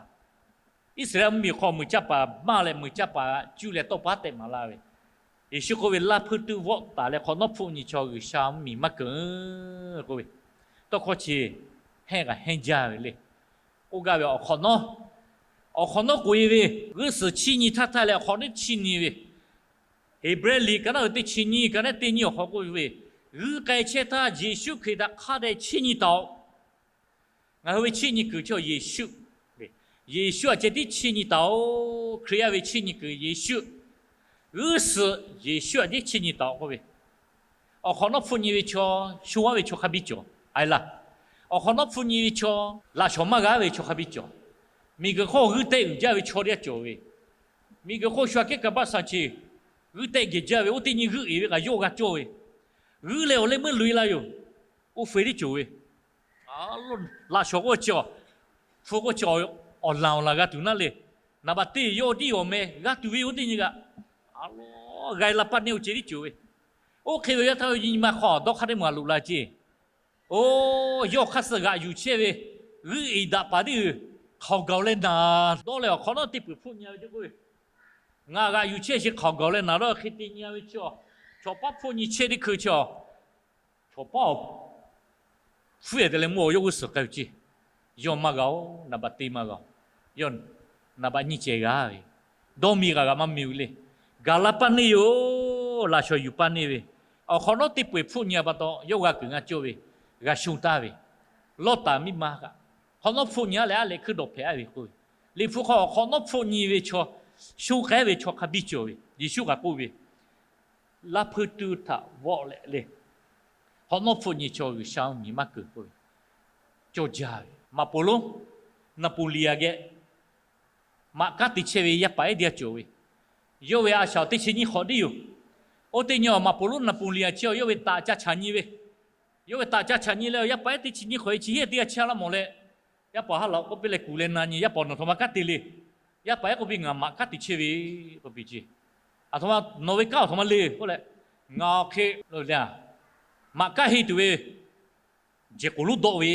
Iˉsaˍreˍlaˆ mvuhˇmiˬ hk'aw mui caˇ paˍ maˇ leh mui caˇ paˍ cuˇ leh tawˇ pa haˉ tehꞈ maˍ laˇ ve, Yeˍsuˆ k'oˆ ve, Laˇ hpuiˇ tuˇ vawˆ taˍ leh hk'awꞈ nawˉ hpfuhˆ nyi chaw G'uiˬsha mvuhˇmiˬ maˇ keunˍ k'oˆ ve, tawˇ hkawˇ chi hehnˇ kaꞈ hehnˇ jaˇ ve le. K'oˆ gaˇ ve awˬ hk'awꞈ nawˉ, awˬ hk'awꞈ nawˉ k'oꞈ e ve, g'uˇ suhˍ chiˇ nyi htaˇ htaˇ leh awˬ hk'awꞈ nawˉ chiˇ nyi ve, Heˍbrehˇ liꞈ ka naˉ ve teˇ chi nyiˇ ka naˉ teˇ nyiˇ awˬ hk'aw k'oˆ ve, g'uiˇ k'ai chehˇ htaˇ Yeˍsuˆ Hkriꞈ htaꞈ hk'a dehꞈ chiˇ nyi taˍ-oꞈ. Ngaˬ hui ve chiˇ nyi kuiˬ chi Yeˍsuˆ, Yeˍsuˆ aꞈ ceh tiˉ chiˇ nyi taˍ-oꞈ. Hkriꞈ yaˇ ve chiˇ nyi kuiˬ Yeˍsuˆ, g'uˇ suhˍ Yeˍsuˆ aꞈ tiˉ chiˇ nyi taˍ-oꞈ k'oˆ ve, awˬ hk'awꞈ nawˉ hpfuhˆ nyi ve chaw, sho aˉ ve chaw hk'a biˇ cawˬ a e laˇ. Awˬ hk'awꞈ nawˉ hpfuhˆ nyi ve chaw, laꞈ shawˍ maˇ g'a ve chaw hk'a biˇ cawˬ. Miˬguiˬ hk'oˆ g'uˇ tehˆ uiˍ jaˇ ve chaw teˇ g'aˇ cawˬ ve, miˬguiˬ hk'oˆ shu aꞈ kehˉ kaꞈ baˆ shaˍ ce g'uˇ tehˆ gehˬ jaˇ ve, oˇ teˇ nyi g'uˇ eˍ ve kaꞈ yawˇ g'a cawˇ ve, g'uˇ leh awˬ leh meuˇ loꞈ e la yoˬ. Oˇ hpfuhˇ teˇ cawˬ ve, laꞈ shawˍ k'oˆ chi, hpu k'oˆ chi, awˬ laˬ awˬ laˬ g'a tuˬ naˉ le. Naˍ baˬ teˇ yawˇ tiˉ awˬ meh g'a tuˬ ve oˇ teˇ nyi kaꞈ, a lawˉ g'a e la paˇ neˇ oˇ ceh tiˉ cawˬ ve. Oˇ hk'e ve yaˇ htaˇ nyi ma hk'aw dawˇ hk'aˇ teˇ maˬ loꞈ la ce. Oˇ, yawˇ hk'aˇ suh g'aꞈ yuˬ chehˇ ve, g'uˇ eˍ daꞈ paˍ teˇ g'uiˬ hk'aoˍ gaˬ leh naˍ dawˇ leh awˬ hk'awꞈ nawˉ teˇ peuˬ hpfuhˆ nyi ve teˇ k'oˆ ve, ngaˬ g'aꞈ yuˬ chehˇ chi hk'aoˍ gaˬ leh naˍ dawˇ hk'e te nyi ve chi, chaw paˉ hpfuhˆ nyi chehˇ teˇ hkui chi, chaw paˉ awˬ hpfuhˇ e te leh mvuhˇ awˬ yawˇ g'uˇ suhˍ k'ai ve ce. Yawˇ maˇ g'a-oˬ, naˍ baˬ teˇ maˇ g'a-oˬ. Yawˇ naˍ baˬ nyiˇ ceh g'a ve, dawˇ mi g'a g'a maˇ mi ve le. Gaˬ la paˇ neˇ yoˬ. Laꞈ shawˍ yuˬ paˇ neˇ ve, awˬ hk'awꞈ nawˉ teˇ peu eˬ hpfuhˆ nyi a pa taw yawˇ g'a kuiˬ g'a cawˇ ve, g'a shonˇ taˍ ve, lawˇ taˍ miˇ ma kaꞈ, hk'awꞈ nawˉ hpfuhˆ nyi a leh a leh hkuiˉ dawˬ hpehꞈ a ve k'oˆ ve, Liꞈ hpu hk'aw awˬ hk'awꞈ nawˉ hpfuhˆ nyi ve chaw, shonˇ k'ai ve chaw hk'a biˇ cawˬ ve, Yeˍsuˆ kaꞈ k'oˆ ve, Laˇ hpui tuˇ htaꞈ vawˆ leh le, hk'awꞈ nawˉ hpfuhˆ nyi chaw G'uiˬsha miˬ maˇ keunˍ k'oˆ ve, cawˬ jaˇ ve. Maꞈ poˍ lonˉ Naˍpoˍleˍaˍ geh maꞈ kanˉ te chehˇ ve yaˇ paˍ ehˉ teˇ g'aˇ cawˬ ve. Yawˇ ve a shaꞈ awˬ teˇ chi nyiˇ hk'awꞈ tiˉ yoˬ. Oˇ teˇ nyi awˬ Maꞈ poˍ lonˉ Naˍpoˍleˍaˍ chi yawˇ ve taꞈ ca chaꞈ nyi ve. Yawˇ ve taꞈ ca chaꞈ nyi leh yaˇ paˍ ehˉ teˇ chi nyiˇ hk'awꞈ ve chi hehˉ teˇ g'aˇ chehˇ laˇ mawˬ leh, yaˇ paˍ ha laꞈ k'oˆ piˇ leh kuˬ leh na nyi, yaˇ paˍ nawˬ htoꞈ ma kanˉ te le. Yaˇ paˍ ehˉ k'oˆ piˇ, ngaˬ maꞈ kanˉ te chehˇ ve k'oˆ piˇ ce. Aˬ htoꞈ ma nawˬ ve kanˉ aˬ htoꞈ ma le k'oˆ leh, ngaˬ awˬ hk'e le, maꞈ kanˉ henˇ tuˬ ve jehˬ k'oˍ lonˉ dawˆ ve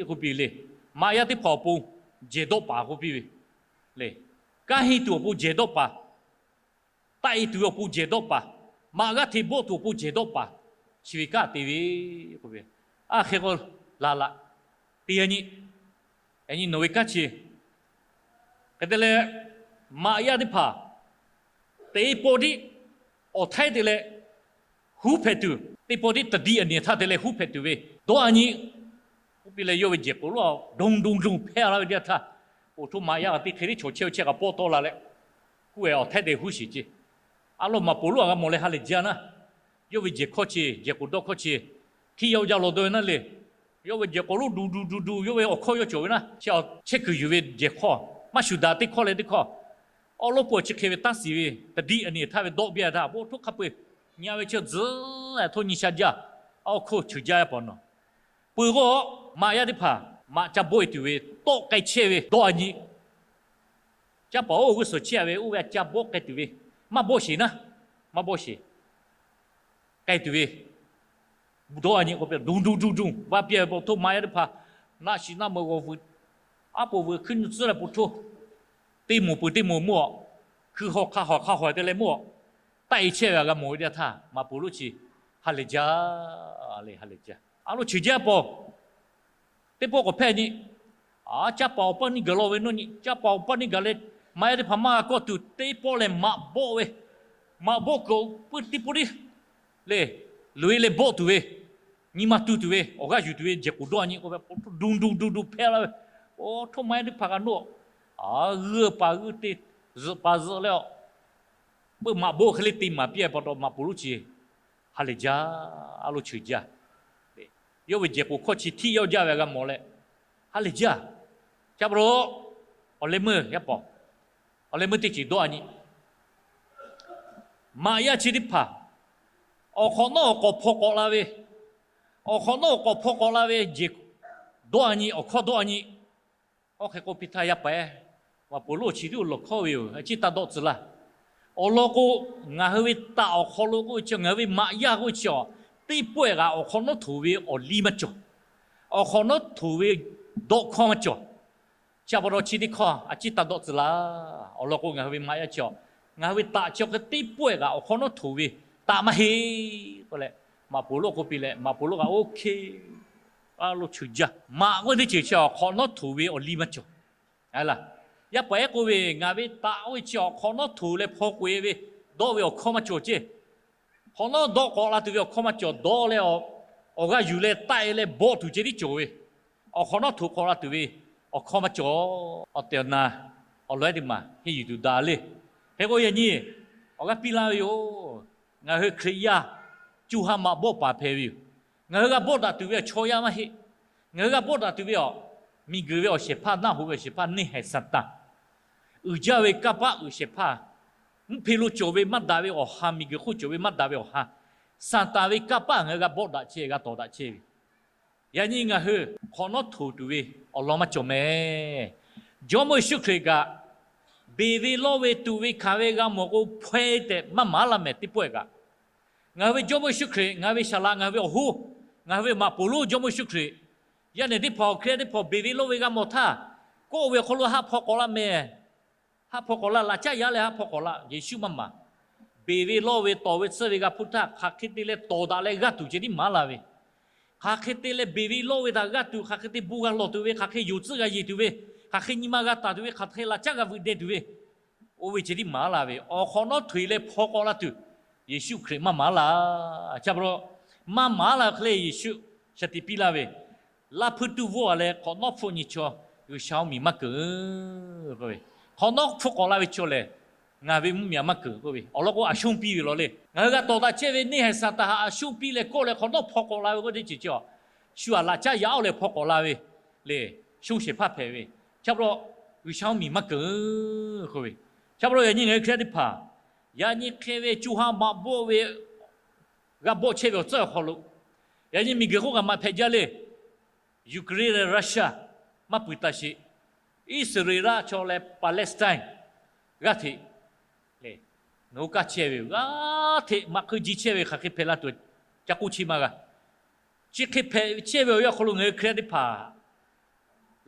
k'oˆ piˇ le. Maꞈ yaˇ teˇ hpaˍ awˬ pon jehˬ dawˆ paˍ k'oˆ piˇ ve le. Kanˉ henˇ tuˬ awˬ pon jehˬ dawˆ paˍ, taˆ e tuˬ ve awˬ pon jehˬ dawˆ paˍ, maꞈ g'aˇ hteꞈ bawˆ tuˬ awˬ pon jehˬ dawˆ paˍ, chi ve kanˉ te ve k'oˆ ve. A hk'e k'o, laˬ laꞈ teˇ yanˇ nyi, yaꞈ nyi nawˬ ve kanˉ chi hk'e te leh, maꞈ yaˇ teˇ hpaˍ teˇ pawˆ tiˉ awˬ htaiˉ te leh huˉ hpehꞈ tuˬ, teˇ pawˆ tiˉ ta diˇ aˬ niˍ htaˇ te leh huˉ hpehꞈ tuˬ ve dawˇ a nyi k'oˆ piˇ leh, yawˇ ve jehˬ k'oˍ lonˉ dawˇ dawˇ dawˇ hpehˇ laˇ ve teˇ yanˇ htaˇ, oˬ htoˇ maꞈ yaˇ teˇ hk'e tiˉ chaw chehˇ ve chehˇ kaꞈ pawˆ tawˆ la leh, kuˇ ehˍ awˬ htaiˉ te huˉ shiˍ ce. A lo Maꞈ poˍ lonˉ a g'a mawˬ leh ha lehˬ jaˇ naˉ, yawˇ ve jehˬ hkawˇ chi, jehˬ k'oˍ dawˇ hkawˇ chi, hkiˇ yaw jaˇ lawˬ dawˇ ve naˉ le. Yawˇ ve jehˬ k'oˍ lonˉ du du du du, yawˇ ve awˬ hkawˇ yawˇ cawˬ ve naˉ, chi awˬ chehˇ kuiˬ yuˬ ve jehˬ hkawˇ maˇ shuˍ daꞈ teˇ hkawˇ leh teˇ hkawˇ, awˉ lawˉ peuˬ chi hk'e ve taˇ shiˍ ve, ta diˇ aˬ niˍ htaˇ ve dawˆ biˇ a htaˇ, bon htoˇ hk'a peu-eˬ nyi a ve chi tzuhˬ htoˇ nyi sha jaˇ. Awˬ hkawˇ cheuˬ jaˇ yaˇ paˍ nawˬ, peuˬ k'o, maꞈ yaˇ teˇ hpaˍ maꞈ ca bawˆ e tuˬ ve tawˆ k'ai chehˇ ve dawˇ a nyi. Caˇ paˍ oˇ g'uˇ suhˍ chehˇ a ve oˇ ve a ca bawˆ k'ai tuˬ ve, maˇ bawˆ sheˍ naˉ, maˇ bawˆ sheˍ, k'ai tuˬ ve dawˇ a nyi k'oˆ piˇ, duˬ duˬ duˬ duˬ va piˇ ve bon htoˇ maꞈ yaˇ teˇ hpaˍ, naˆ shiˍ naˆ meuꞈ g'awˬ vuiˬ, aˉ poꞈ vuiˬ hkuiˉ nyi tcuhˉ leh bon htoˇ, teˇ moˍ peuˬ teˇ moˍ mawˇ, hkui haw hk'a haw hk'a haw te leh mawˇ, taˆ e chehˇ ve a g'a mawˬ ve teˇ yanˇ htaˇ, Maꞈ poˍ lonˉ chi ha lehˬ jaˇ, ha lehˬ jaˇ. A lo cheuˬ jaˇ paw teˇ pawˆ k'awꞈ hpehˇ nyi, a, caˇ paˍ awˬ paˇ neˇ gaˬ law ve nawˇ nyi, caˇ paˍ awˬ paˇ neˇ gaˬ leh, maꞈ yaˇ teˇ hpaˍ maˇ g'a kawˆ tuˬ teˇ pawˆ lehˬ maꞈ bawˆ ve, maꞈ bawˆ kuiˬ puiˉ teˇ pawˆ tiˉ le, loꞈ e leh bawˆ tuˬ ve, nyi ma tu tuˬ ve, awˬ g'aˇ yuˬ tuˬ ve jehˬ k'oˍ dawˇ a nyi k'oˆ ve, duˬ duˬ duˬ duˬ hpehˇ laˇ ve, oˇ htoˇ maꞈ yaˇ teˇ hpaˍ kaꞈ nawˇ, a, g'uiˇ paˍ g'uiˇ te, zuhꞈ paˍ zuhꞈ leh, a, peuˬ maꞈ bawˆ hk'e le te maˍ piˇ a pa taw Maꞈ poˍ lonˉ chi ha lehˬ jaˇ, a lo cheuˬ jaˇ. Yawˇ ve jehˬ k'oˍ hkawˇ chi htiˇ yawˇ jaˇ ve a g'a mawˬ leh, ha lehˬ jaˇ. Ca pa taw, awˬ leh meuˇ yaˇ paˍ, awˬ leh meuˇ teˇ ceuˬ dawˇ a nyi, maꞈ yaˇ chi teˇ hpaˍ awˬ hk'awꞈ nawˉ awˬ k'awꞈ hpaw k'awꞈ la ve, awˬ hk'awꞈ nawˉ awˬ k'awꞈ hpaw k'awꞈ la ve jehˬ dawˇ a nyi, awˬ hkawˇ dawˇ a nyi. Oˇ hk'e k'oˆ piˇ htaˇ, yaˇ paˍ ehˉ, Maꞈ poˍ lonˉ chi tiˉ lawˬ hkawˇ ve yoˬ, a ciˉ taˇ dawˆ tcuh laˇ. Awˬ lawn k'o, ngaˬ hui ve taꞈ awˬ hk'aw lo k'oˆ ve chi, ngaˬ hui ve maꞈ yaˇ k'oˆ ve chi, teˇ pawˆ ehˍ kaꞈ awˬ hk'awꞈ nawˉ htoꞈ ve awˬ liˇ maˇ cawˬ. Awˬ hk'awꞈ nawˉ htoꞈ ve dawˆ hkawˇ maˇ cawˬ. Chi pa taw chi teˇ hkawˇ a ciˉ taˇ dawˆ tcuh laˇ. Awˬ lawn k'o, ngaˬ hui ve maꞈ yaˇ chi, ngaˬ hui ve taꞈ chi hk'e teˇ pawˆ ehˍ kaꞈ awˬ hk'awꞈ nawˉ htoꞈ ve taꞈ maˇ heˆ k'oˆ leh, Maꞈ poˍ lonˉ k'oˆ piˇ leh, Maꞈ poˍ lonˉ kaꞈ oˇ hk'e a lo cheuˬ jaˇ. Maꞈ k'oˆ ve teˇ ceuˬ chi awˬ hk'awꞈ nawˉ htoꞈ ve awˬ liˇ maˇ cawˬ. Yaˇ paˍ ehˉ k'oˆ ve, ngaˬ ve taꞈ k'oˆ ve chi awˬ hk'awꞈ nawˉ htoꞈ leh hpaw k'oꞈ e ve dawˆ ve awˬ hkawˇ maˇ cawˬ ceˇ. Hk'awꞈ nawˉ dawˆ k'awꞈ la tuˬ ve awˬ hkawˇ maˇ cawˬ. Dawˇ leh, awˬ g'aˇ yuˬ leh taˆ e leh bawˆ tuˬ ceh tiˉ cawˬ ve, awˬ hk'awꞈ nawˉ htoꞈ k'awꞈ la tuˬ ve awˬ hkawˇ maˇ cawˬ. Awˬ tehˬ awˬ na awˬ lawn ehˉ teˇ maˬ henˇ yuˬ tuˬ daꞈ le. Hk'e k'o yaꞈ nyi awˬ g'aˇ piˇ laˇ ve yoˬ. Ngaˬ hui Hkriꞈ yaˇ co ha maꞈ bawˆ paˍ hpehꞈ ve yoˬ. Ngaˬ hui g'a bawˆ daꞈ tuˬ ve awˬ chaw yaˇ maˇ heˆ. Ngaˬ hui g'a bawˆ daꞈ tuˬ ve awˬ, miˬguiˬ ve awˬ shehˍ hpaˇ, naˆ hoꞈ ve awˬ shehˍ hpaˇ neˇ haiˬ Saˍtanˍ, uiˍ jaˇ ve kanˇ paˆ uiˍ shehˍ hpaˇ, mvuhˇ hpe lo cawˬ ve maˇ daꞈ ve awˬ ha, miˬguiˬ hk'oˆ cawˬ ve maˇ daꞈ ve awˬ ha, Saˍtanˍ ve kanˇ paˆ ngaˬ hui g'a bawˆ daꞈ chehˇ, g'a tawˍ daꞈ chehˇ ve. Yaꞈ nyi ngaˬ hui hk'awꞈ nawˉ htoꞈ tuˬ ve awˬ lawn maˇ cawˬ meh. Jawˇmawˇ Yeˍsuˆ Hkriꞈ kaꞈ, beˬ ve lawˇ ve tuꞈ ve hkanˍ ve g'a mawˬ k'o, hpaweh tehꞈ maˇ maˍ laˇ mehˍ teˇ pawˆ ehˍ kaꞈ. Ngaˬ hui ve Jawˇmawˇ Yeˍsuˆ Hkriꞈ, ngaˬ hui ve Saˍ laꞈ, ngaˬ hui ve awˬ hoˉ, ngaˬ hui ve Maꞈ poˍ lonˉ Jawˇmawˇ Yeˍsuˆ Hkriꞈ, yaˇ nehˬ teˇ hpaˍ, awˬ Hkriꞈ yaˇ teˇ hpaˍ, beˬ ve lawˇ ve g'a mawˬ htaˇ, kawˆ ve awˬ hk'aw lo haˆ hpaw k'awꞈ laˇ mehˍ. Haˆ hpaw k'awꞈ laˇ, laꞈ caˉ yaˇ leh haˆ hpaw k'awꞈ laˇ. Yeˍsuˆ maˇ maˍ. Beˬ ve lawˇ ve tawˍ ve tsuhˇ ve g'a hpuˇ htaˇ, hk'aˬ hk'e te leh tawˍ daꞈ leh g'aˇ tuˬ ceh tiˉ maˍ laˇ ve, hk'aˬ hk'e te leh beˬ ve lawˇ ve htaꞈ g'aˇ tuˬ, hk'aˬ hk'e te bon g'a lawˬ tuˬ ve, hk'aˬ hk'e yonˍ tcuhˆ g'a yeˬ tuˬ ve, hk'aˬ hk'e nyi ma g'a taˍ tuˬ ve, hk'aˬ hk'e laꞈ caˉ g'a veuꞈ deh tuˬ ve, oˇ ve ceh tiˉ maˍ laˇ ve, awˬ hk'awꞈ nawˉ htoꞈ e leh hpaw k'awꞈ laˇ tuˬ, Yeˍsuˆ Hkriꞈ maˇ maˍ laˇ. Chi pa taw, maˇ maˍ laˇ ve hk'e leh Yeˍsuˆ shaˍ tiꞈ piˇ laˇ ve, Laˇ hpui tuˇ voˇ a leh hk'awꞈ nawˉ hpfuhˆ nyi chaw G'uiˬsha oˇ miˬ maˇ keunˍ. Hk'awꞈ nawˉ hpfuhˆ k'awꞈ laˇ ve chaw lehˬ, Ngaˬ ve mvuhˇmiˬ a maˇ keunˍ k'oˆ ve awˬ lawn k'o, a shonˇ piˇ ve law le. Ngaˬ hui g'a tawˍ taˍ chehˇ ve neˇ haiˬ Saˍtanˍ htaꞈ a shonˇ piˇ leh kawˆ leh hk'awꞈ nawˉ hpaw k'awꞈ la ve k'oˆ teˇ ceuˬ chi a, shu aꞈ laꞈ caˉ yaꞈ awˇ leh hpaw k'awꞈ la ve le. Shonˇ shehˍ hpaˇ hpehꞈ ve. Chi pa taw G'uiˬsha mvuhˇmiˬ maˇ keunˍ k'oˆ ve. Chi pa taw yaꞈ nyi ngaˬ hui Hkriꞈ yaˇ teˇ hpaˍ, yaꞈ nyi hk'e ve co ha maꞈ bawˆ ve g'a bawˆ chehˇ ve awˬ tcuhˉ awˬ hk'aw lo, yaꞈ nyi miˬguiˬ k'oˆ kaꞈ maꞈ hpehꞈ jaˇ le. Ukraine leh Russia maˇ pui taˍ sheˍ. Iˉsaˍreˍlaˆ chaw leh Palestine g'aˇ hteꞈ le, nawˬ hui kaˇ chehˇ ve yoˬ. G'aˇ hteꞈ maꞈ hk'eu ji chehˇ ve hk'aˬ hk'e hpehꞈ la tuˬ, ca k'oˆ chi maˇ g'a. Chi hk'e hpehꞈ chehˇ ve awˬ yanˇ awˬ hk'aw lo ngaˬ hui Hkriꞈ yaˇ teˇ hpaˍ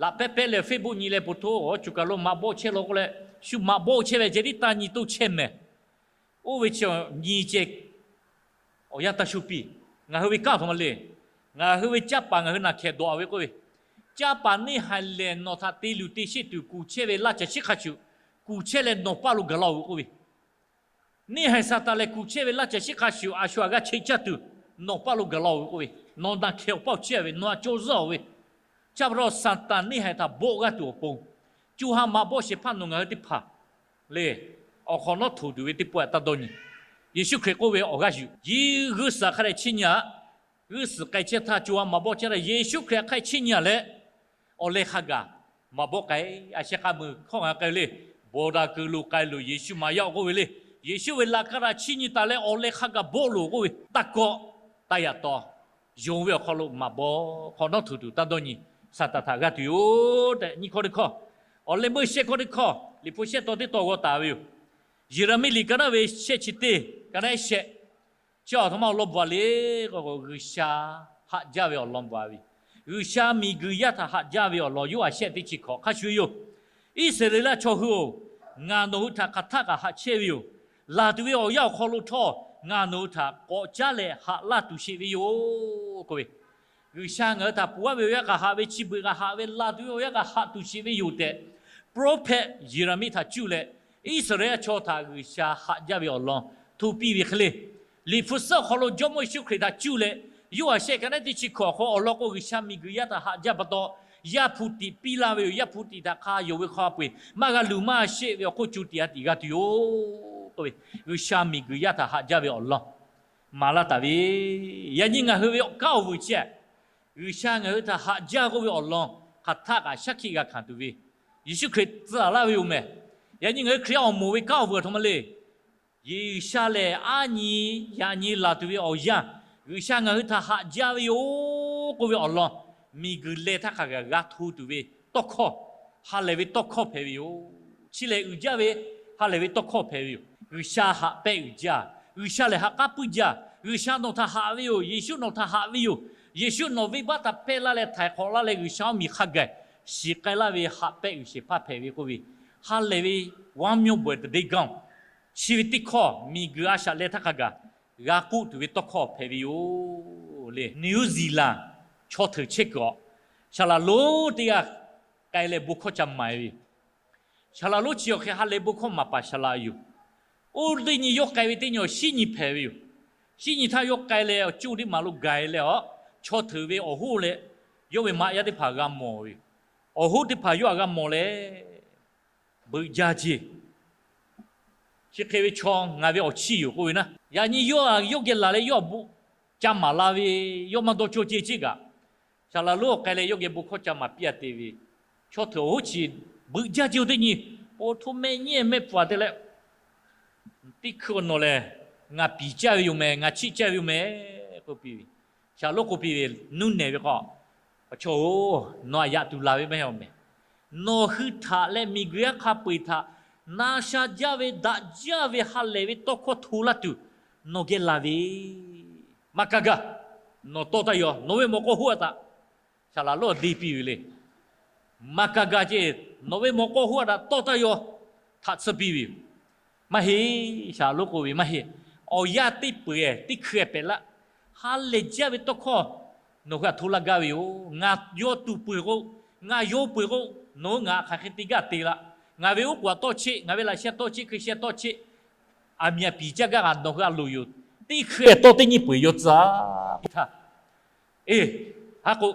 laꞈ pehˉ pehˉ leh Facebook nyi leh po htoˇ, awˬ cuˬ kaˬ lo maꞈ bawˆ chehˇ law k'oˆ leh, shu maꞈ bawˆ chehˇ ve ceh tiˉ taˇ nyi toˇ chehˇ mehˍ. Oˇ ve chi nyi ceh awˬ yanˇ taˇ shu piˇ. Ngaˬ hui ve kanˉ htoꞈ ma le. Ngaˬ hui ve canˇ paˍ ngaˬ hui naˬ hkehˍ dawꞈ ve k'oˆ ve, canˇ paˍ neˇ haiˬ lehˬ nawˬ htaꞈ te luˬ te sheˆ tuˬ kuˬ chehˇ ve laˇ caˬ shiˉ hk'a shuˍ, kuˬ chehˇ leh nawˬ paˇ lo gaˬ la-oˬ ve k'oˆ ve, neˇ haiˬ Saˍtanˍ lehˬ kuˬ chehˇ ve laˇ caˬ shiˉ hk'a shuˍ a shu aꞈ g'a che caˇ tuˬ, nawˬ paˇ lo gaˬ la-oˬ ve k'oˆ ve, nawˬ naˬ hkehˍ awˬ paˇ awˬ chehˇ ve, nawˬ aꞈ caw zuhˆ-oˬ ve. Chi pa taw Saˍtanˍ neˇ haiˬ htaꞈ bawˆ g'aˇ tuˬ awˬ pon, co ha maꞈ bawˆ shehˍ hpaˇ nawˬ ngaˬ hui teˇ hpaˍ le, awˬ hk'awꞈ nawˉ htoꞈ tuˬ ve teˇ pawˆ taˇ dawˇ nyi. Yeˍsuˆ Hkriꞈ k'oˆ ve awˬ g'aˇ yuˬ, yehˬ g'uˇ suhˍ hk'a dehꞈ chiˇ nyi-a. G'uˇ suhˍ k'ai chehˇ htaˇ, co ha maꞈ bawˆ chehˇ htaˇ, Yeˍsuˆ Hkriꞈ hk'a chiˇ nyi-a leh, awˬ leh hk'a gaˬ maꞈ bawˆ k'ai. A sheh k'aˇ meuˬ hkawˇ ngaˬ k'ai le, bawˬ daꞈ kuiˬ lo k'ai loˬ, Yeˍsuˆ maˍ yaˇ-oˬ k'oˆ ve le. Yeˍsuˆ ve laꞈ ka htaꞈ chiˇ nyi taˍ leh awˬ leh hk'a gaˬ bawˆ loˬ k'oˆ ve, taˇ kawˆ taˇ yaꞈ taw, yonˍ ve awˬ hk'aw lo maꞈ bawˆ hk'awꞈ nawˉ htoꞈ tuˬ taˇ dawˇ nyi. Saˍtanˍ htaꞈ g'aˇ tuˬ yoˬ tehꞈ nyi hkawˇ teˇ hkawˇ, awˬ leh meuˇ shehˆ hkawˇ teˇ hkawˇ, Liꞈ hpu shehˆ taw teˇ taw g'aw taˍ ve yoˬ. Yeˍraˍmiˆ liꞈ ka naˉ ve shehˆ chi teˇ, ka naˉ shehˆ, chi awˬ htoꞈ ma awˬ lawn bvuhꞈ le k'o, G'uiˬsha haꞈ jaˇ ve awˬ lawn bvuhꞈ ve yoˬ. G'uiˬsha miˬguiˬ yaˇ htaꞈ haꞈ jaˇ ve awˬ lawn, Yoˇhanˬ shehˆ teˇ chi hkawꞈ hk'a shuˍ yoˬ. Iˉsaˍreˍlaˆ chaw hui-oˬ, ngaˬ nawˬ hui htaꞈ hk'aˬ htaˆ kaꞈ haꞈ chehˇ ve yoˬ. Laˬ tuˬ ve awˬ yanˇ awˬ hk'aw lo htawˇ, ngaˬ nawˬ hui htaꞈ k'awꞈ caˉ leh haꞈ laˇ tuˬ sheˍ ve yoˬ k'oˆ ve, G'uiˬsha ngaˬ hui htaꞈ ponˬ aˉ ve awˬ yanˇ kaꞈ haꞈ ve, chi beuꞈ kaꞈ haꞈ ve, laˬ tuˬ ve awˬ yanˇ kaꞈ haꞈ tuˬ sheˍ ve yoˬ tehꞈ, prophet Yeˍraˍmiˆ htaꞈ cuˇ leh, Iˉsaˍreˍlaˆ chaw htaꞈ G'uiˬsha haꞈ jaˇ ve awˬ lawn hto piˇ ve hk'e le. Liꞈ hpu suhˉ awˬ hk'aw lo Jawˇmawˇ Yeˍsuˆ Hkriꞈ htaꞈ cuˇ leh, Yoˇhanˬ shehˆ ka naˉ teˇ chi hkawꞈ hk'aw awˬ lawn k'o, G'uiˬsha miˬguiˬ yaˇ htaꞈ haꞈ jaˇ pa taw, Yaˇ hpu tiꞈ piˇ laˇ ve yoˬ. Yaˇ hpu tiꞈ htaꞈ hk'a yonˍ ve hk'a peu-eˬ maˇ g'a luˬ maˇ sheˆ ve awˬ hk'oˆ co tiꞈ ha tiꞈ g'a tuˬ yoˬ k'oˆ ve, G'uiˬsha miˬguiˬ yaˇ htaꞈ haꞈ jaˇ ve awˬ lawn maˍ laˇ taˍ ve. Yaꞈ nyi ngaˬ hui ve kanˉ awˬ vuiˬ chi, G'uiˬsha ngaˬ hui htaꞈ haꞈ jaˇ k'oˆ ve awˬ lawn hk'aˬ htaˆ kaꞈ shaˉ hkiˆ g'a hkanˍ tuˬ ve Yeˍsuˆ Hkriꞈ tcuh laˇ ve yoˬ mehˍ. Yaꞈ nyi ngaˬ hui Hkriꞈ yaˇ awˬ moˍ ve kanˉ awˬ vuiˬ a htoꞈ ma le. G'uiˬsha lehˬ aˉ nyi yaꞈ nyi laˬ tuˬ ve awˬ yanˇ, G'uiˬsha ngaˬ hui htaꞈ haꞈ jaˇ ve yoˬ k'oˆ ve awˬ lawn, miˬguiˬ leh htaˇ hk'a gaˬ g'a hto tuˬ ve tawˇ hkawˇ, ha lehˬ ve tawˇ hkawˇ hpehꞈ ve yoˬ. Chi lehˬ uiˍ jaˇ ve ha lehˬ ve tawˇ hkawˇ hpehꞈ ve yoˬ. G'uiˬsha haꞈ pehnˇ uiˍ jaˇ, G'uiˬsha lehˬ ha k'aˉ puiˉ jaˇ. G'uiˬsha nawˬ htaꞈ haꞈ ve yoˬ. Yeˍsuˆ nawˬ htaꞈ haꞈ ve yoˬ. Yeˍsuˆ nawˬ venˇbaˆ htaꞈ hpehˇ laˇ leh htaiˍ hk'awꞈ laˇ leh G'uiˬsha mvuhˇmiˬ hk'a gaˬ shiˍ k'ai laˇ ve haꞈ pehnˇ uiˍ shehˍ hpaˇ hpehꞈ ve k'oˆ ve, ha lehˬ ve ဝမ်းမြောက်ပွဲသတင်းကောင်း chi ve teˇ hkawˇ miˬguiˬ a shaꞈ leh htaˇ hk'a gaˬ g'a k'oˆ tuˬ ve tawˇ hkawˇ hpehꞈ ve yoˬ le. New Zealand chaw hteuꞈ chehˇ kuiˬ awˬ, saˍlaˍ lonˉ teˇ g'aˇ k'ai leh bon hkawˇ ca maˍ ve yoˬ. Saˍlaˍ lonˉ chi awˬ hk'e ha lehˬ bon hkawˇ maˍ paˍ saˍlaˍ yoˬ. Oˇ teˇ nyi yawˇ k'ai ve teˇ nyi awˬ shinˉ nyi hpehꞈ ve yoˬ. Shinˉ nyi htaˇ yawˇ k'ai leh awˬ coˇ teˇ maˍ lo gaˬ leh a, chaw hteuꞈ ve awˬ hoˉ leh yawˇ ve maꞈ yaˇ teˇ hpaˍ g'a mawˬ ve yoˬ. Awˬ hoˉ teˇ hpaˍ yawˇ htaꞈ g'a mawˬ leh, beuꞈ jaˇ ceˇ. Chi hk'e ve chaw ngaˬ ve awˬ chiˇ yoˬ k'oˆ ve naˉ, yaꞈ nyi yawˇ yawˇ geh laˬ leh yawˇ awˬ bon ca maˍ la ve, yawˇ maˇ dawˇ cawˇ ceˇ ceˇ kaꞈ, saˍlaˍ lonˉ awˬ k'ai leh yawˇ geh bon hkawˇ ca maˍ piˇ a te ve, chaw hteuꞈ awˬ hoˉ chi beuꞈ jaˇ ceˇ-oˬ teˇ nyi, po htoˇ mehˆ nyi mehˆ pfuhˍ te leh, teˇ hkui awˬ nawˬ lehˬ ngaˬ piˍ caˇ ve yoˬ mehˍ, ngaˬ chiˆ caˇ ve yoˬ mehˍ k'oˆ piˇ ve, saˍlaˍ lonˉ k'oˆ piˇ ve, nuˇ nehˬ ve k'o, Awˬ chawˇ-oˬ, nawˬ aꞈ yaꞈ tuˬ laˬ ve maˇ heˆ awˬ mehˍ. Nawˬ hui htaꞈ leh miˬguiˬ yaˇ hk'a peu-eˬ htaꞈ na sha jaˇ ve daꞈ jaˇ ve ha lehˬ ve tawˇ hkawˇ hto laˇ tuˬ nawˬ geh laˬ ve, maˇ kaˇ gaˇ. Nawˬ tawˇ taˇ yaw, nawˬ ve mawꞈ k'aw hoˉ a htaꞈ, saˍlaˍ lonˉ a deˇ piˇ ve le. Maˇ kaˇ gaˇ ceˇ, nawˬ ve mawꞈ k'aw hoˉ a htaꞈ tawˇ taˇ yaw, htaꞈ tsuhˇ piˇ ve yoˬ. Maˇ heˆ, saˍlaˍ lonˉ k'oˆ ve maˇ heˆ. Awˬ yanˇ teˇ peu-eˬ teˇ hkui-eˬ pehꞈ laˇ. Ha lehˬ jaˇ ve tawˇ hkawˇ nawˬ hui htaꞈ hto laˇ gaˇ ve yoˬ. Ngaˬ yaw tuˬ peuˬ k'o, ngaˬ yaw peuˬ k'o, nawˬ hui ngaˬ hk'aˬ hk'e te gaˇ te laˇ. Ngaˬ ve oˉ k'oˍ aꞈ tawˇ cheˆ, ngaˬ ve laꞈ sheh tawˇ cheˆ, hkui sheh tawˇ cheˆ, aˬ miˍ aꞈ piˍ caˇ gaˇ kaꞈ nawˬ hui a loˍ yoˬ. Teˇ hkui-eˬ tawˇ teˇ nyi peu-eˬ yaw tcuh a piˇ htaˇ, eˬ, haˉ k'o,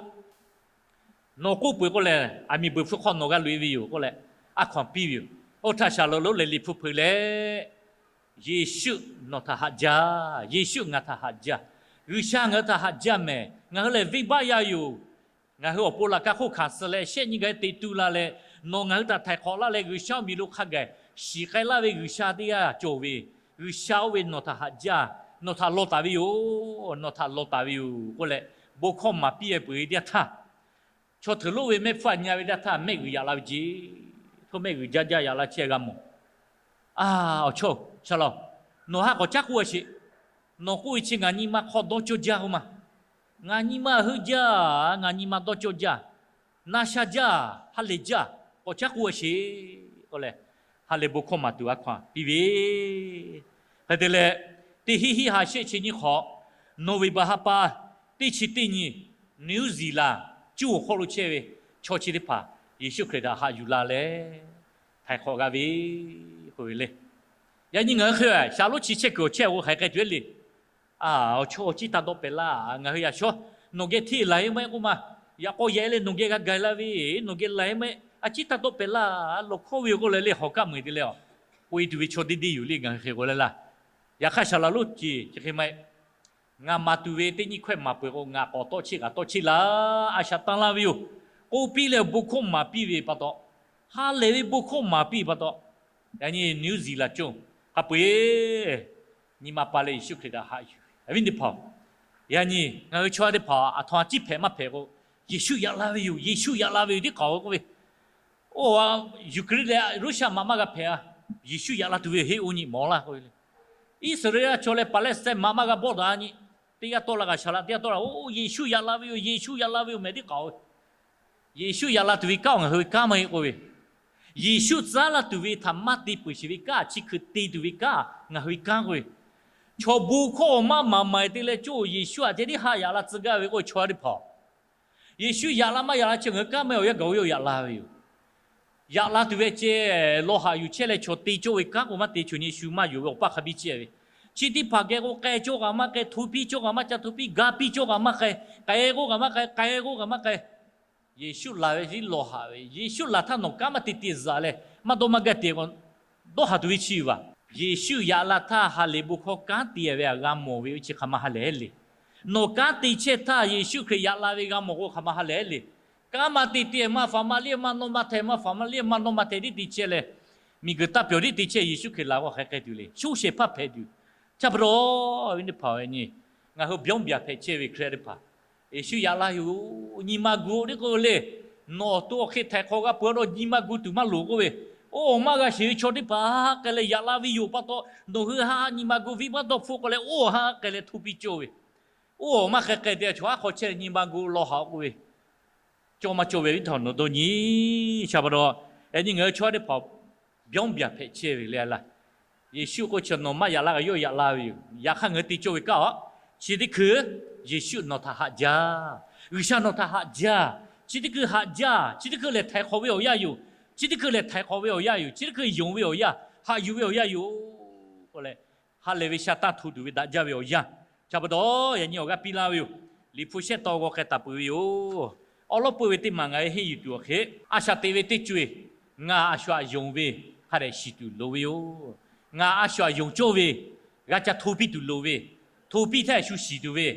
nawˬ k'oˆ peuˬ k'oˆ leh, aˬ miˍ beuˬ hpfuhˇ hk'aw nawˬ g'a loꞈ-e ve yoˬ k'oˆ leh, a hkaw-anˬ piˇ ve yoˬ. Oˇ htaˇ, Saˍlaꞈ lonˉ lehˬ Liꞈ hpu hpeuꞈ leh, Yeˍsuˆ nawˬ htaꞈ haꞈ jaˇ, Yeˍsuˆ ngaˬ htaꞈ haꞈ jaˇ, G'uiˬsha ngaˬ hui htaꞈ haꞈ jaˇ mehˍ, ngaˬ hui lehˬ venˇbaˆ yaˇ yoˬ, ngaˬ hui awˬ pon laꞈ ka hk'oˆ hkanˍ suh leh shehˆ nyi gaˬ teꞈ tu la leh, nawˬ ngaˬ hui htaꞈ htaiˍ hk'awꞈ laˇ leh G'uiˬsha mvuhˇmiˬ lo hk'a gaˬ shiˍ k'ai laˇ ve G'uiˬsha teˇ g'aˇ cawˬ ve, G'uiˬsha oˇ ve nawˬ htaꞈ haꞈ jaˇ, nawˬ htaꞈ law taˍ ve yoˬ, nawˬ htaꞈ law taˍ ve yoˬ k'oˆ leh, bon hkawˇ maˍ piˇ e peuˬ ve teˇ yanˇ htaˇ, chaw hteuꞈ loˉ ve mehˆ hpfuhˇ a nyi a ve teˇ yanˇ htaˇ mehˆ g'uiˬ yaꞈ la ve ceˇ. Htawˇ mehˆ g'uiˬ jaˇ jaˇ yaꞈ la chehˇ g'a mawˬ. A, awˬ chawˇ Saˍlaꞈ, nawˬ haˉ k'awꞈ caˉ k'oˆ a sheˍ. Nawˬ k'oˆ ve chi ngaˬ nyi ma hk'aw dawˇ cawˇ jaˇ k'oˆ ma. Ngaˬ nyi ma heuˆ jaˇ, ngaˬ nyi ma dawˇ cawˇ jaˇ, na sha jaˇ, ha lehˬ jaˇ, k'awꞈ caˉ k'oˆ a sheˍ k'oˆ leh, ha lehˬ bon hkawˇ maˍ tuˬ a hkaw anˬ piˇ ve. Hk'e te leh, teˇ hinˉ hinˉ ha shehˆ chi nyiˇ hk'awꞈ, November ha pa teˇ chi teˇ nyi, New Zealand cuˇ awˬ hk'aw lo chehˇ ve chaw chi teˇ hpaˍ Yeˍsuˆ Hkriꞈ htaꞈ haꞈ yuˬ la leh htaiˍ hk'awꞈ g'a ve k'oˆ ve le. Yaꞈ nyi ngaˬ hui hk'e shaˍlonˉ chi chehˇ kuiˬ awˬ chehˇ k'o hk'aˬ hk'e te le. A, awˬ chawˇ awˬ ciˉ taˇ dawˆ pehˍ laˇ. Ngaˬ hui yaꞈ shawˉ nawˬ geh hteˇ laˬ e maˇ heˆ k'oˆ ma. Yaꞈ k'aw yaꞈ e leh nawˬ geh g'a gaˬ la ve, nawˬ geh laˬ e maˇ heˆ, a ciˉ taˇ dawˆ pehˍ laˇ. Lawˬ hkawˇ ve yoˬ k'oˆ leh le hawˬ kaˆ meuˍ te leh a, k'oꞈ e tuˬ ve chaw deˇ deˇ yoˬ le ngaˬ hui hk'e k'o le laˇ. Yaꞈ hk'aˇ Saˍlaꞈ lonˉ ceˇ chi hk'e maˇ heˆ. Ngaˬ maˍ tuˬ ve teˇ nyiˇ hkawehˇ maˍ peuˬ k'o, ngaˬ k'awꞈ tawˆ cheˇ kaꞈ tawˆ cheˇ laˇ, a shaꞈ tanˇ laˇ ve yoˬ. K'oˆ piˇ leh bon hkawˇ maˍ piˇ ve pa taw, ha lehˬ ve bon hkawˇ maˍ piˇ pa taw, yaꞈ nyi New Zealand cawˬ hk'a peu-eˬ nyi ma pa leh Yeˍsuˆ Hkriꞈ htaꞈ haꞈ yuˬ ve awˬ viˉ teˇ hpaˍ-oˬ, yaꞈ nyi ngaˬ hui chaw teˇ hpaˍ aˬ htoꞈ ma ciˉ hpehꞈ maˇ hpehꞈ k'o, Yeˍsuˆ yaꞈ la ve yoˬ, Yeˍsuˆ yaꞈ la ve yoˬ tiˉ k'aoˍ ve k'oˆ ve, oˇ Ukraine leh Russia maꞈ maˇ g'a hpehꞈ a, Yeˍsuˆ yaꞈ la tuˬ ve yoˬ heˆ oˇ nyi mawˬ laˇ k'oˆ ve le. Iˉsaˍreˍlaˆ chaw leh Palestine maꞈ maˇ g'a bawˆ daꞈ nyi, teˇ g'aˇ tawˆ la kaꞈ shaˍlaꞈ teˇ g'aˇ tawˆ la, oˇ Yeˍsuˆ yaꞈ la ve yoˬ, Yeˍsuˆ yaꞈ la ve yoˬ mehˍ tiˉ k'aoˍ ve. Yeˍsuˆ yaꞈ la tuˬ ve kanˉ ngaˬ hui ve kanˉ maˇ heˆ k'oˆ ve, Yeˍsuˆ tcuhˉ laˇ tuˬ ve htaꞈ maˇ te peuˬ sheˍ ve kanˉ, chi hkui te tuˬ ve kanˉ ngaˬ hui ve kanˉ k'oˆ ve, chaw bon hkawˇ maˇ maˍ maˍ te leh cawˇ Yeˍsuˆ aꞈ ceh tiˉ haꞈ yaꞈ la tcuh gaˇ ve k'oˆ ve chaw teˇ hpaˍ, Yeˍsuˆ yaꞈ la maˇ yaꞈ la chi ngaˬ hui kanˉ maˇ heˆ, awˬ yanˇ gaˬ oˇ ve yaꞈ la ve yoˬ. Yaꞈ la tuˬ ve ceh lawˬ haꞈ yuˬ chehˇ leh chaw te cawˇ ve kanˉ k'o maˇ te, chaw nyi shu maˇ yonˍ ve awˬ paˇ hk'a biˇ ceh ve, chi teˇ hpaˍ geh k'o k'ai cawˇ kaꞈ maˇ k'ai, hto piˇ cawˇ kaꞈ maˇ ca hto piˇ, ga piˇ cawˇ kaꞈ maˇ k'ai, k'ai k'oˆ kaꞈ maˇ k'ai, k'ai k'oˆ kaꞈ maˇ k'ai. Yeˍsuˆ laˬ ve tiˉ lawˬ haꞈ ve, Yeˍsuˆ laˬ htaˇ nawˬ kanˉ maˇ te te zaꞈ leh maˇ dawˇ maˇ gaˇ te k'o, dawˇ haꞈ tuˬ ve chi yoˬ vaˬ. Yeˍsuˆ yaꞈ la htaˇ ha lehˬ bon hkawˇ kanˉ te ve aꞈ g'a mawˬ ve oˇ chi hk'aˬ ma ha lehˬ le. Nawˬ kanˉ te chehˇ htaˇ Yeˍsuˆ Hkriꞈ yaꞈ la ve g'a mawˬ k'o hk'aˬ ma ha lehˬ le. Kanˉ maˇ te te maˇ faˍ maˇ liˇ maˇ nawˇ maˇ hteh maˇ faˍ maˇ liˇ maˇ nawˇ maˇ hteh tiˉ te chehˇ leh, miˬguiˬ taˇ pyawˬ tiˉ te chehˇ Yeˍsuˆ Hkriꞈ laˬ k'o hk'aˬ hk'e tuˬ le. Shu shehˍ hpaˇ hpehꞈ tuˬ, cha pa taw, awˬ viˉ teˇ hpaˍ-oˬ, yaꞈ nyi ngaˬ hui byawˇ byaˬ hpehꞈ chehˇ ve Hkriꞈ yaˇ teˇ hpaˍ, Yeˍsuˆ yaꞈ la yoˬ, nyi ma gu tiˉ k'oˆ ve le. Nawˬ awˬ to awˬ hk'e htaiˍ hk'awꞈ g'a peuˬ a taw nyi ma gu tuˬ maˇ loˍ k'oˆ ve, oˇ maˇ g'a sheˍ ve chaw teˇ hpaˍ ha k'ai leh yaꞈ la ve yoˬ pa taw, nawˬ hui ha nyi ma gu viˉ maˇ dawˇ hpfuhˆ k'oˆ leh oˇ ha k'ai leh hto piˇ cawˇ ve, oˇ maˇ k'ai k'ai te chaw haˉ hk'aw chehˇ nyi ma gu lawˬ haꞈ k'oˆ ve, cawˇ maˇ cawˇ ve viˉ htaꞈ nawˬ dawˇ nyi. Cha pa taw, yaꞈ nyi ngaˬ hui chaw teˇ hpaˍ byawˇ byaˬ hpehꞈ chehˇ ve le laˇ. Yeˍsuˆ k'oˆ chi nawˬ maˇ yaꞈ la kaꞈ yawˇ yaꞈ la ve yoˬ. Yaꞈ hk'aˇ ngaˬ hui te cawˇ ve kanˉ a, chi teˇ hkui Yeˍsuˆ nawˬ htaꞈ haꞈ jaˇ, G'uiˬsha nawˬ htaꞈ haꞈ jaˇ, chi teˇ hkui haꞈ jaˇ, chi teˇ hkui lehˬ htaiˍ hk'awꞈ ve awˬ yanˇ yoˬ, chi teˇ hkui lehˬ htaiˍ hk'awꞈ ve awˬ yanˇ yoˬ, chi teˇ hkui yonˍ ve awˬ yanˇ, haꞈ yuˬ ve awˬ yanˇ yoˬ k'oˆ leh, ha lehˬ ve sha taˇ hto tuˬ ve daꞈ jaˇ ve awˬ yanˇ, cha pa taw yaꞈ nyi awˬ g'aˇ piˇ laˇ ve yoˬ. Liꞈ hpu shehˆ taw g'aw k'ai taˍ peuˬ ve yoˬ. Awˉ lawˉ peuˇ ve teˇ maˬ ngaˬ hui henˇ yuˬ tuˬ awˬ hk'e, a shaꞈ teꞈ ve teˇ co-eˬ, ngaˬ a shu aꞈ yonˍ ve hk'a dehꞈ shiˍ tuˬ loˍ ve yoˬ. Ngaˬ a shu aꞈ yonˍ cawˇ ve g'a ca hto piˇ tuˬ loˍ ve, hto piˇ htaˇ shu shiˍ tuˬ ve,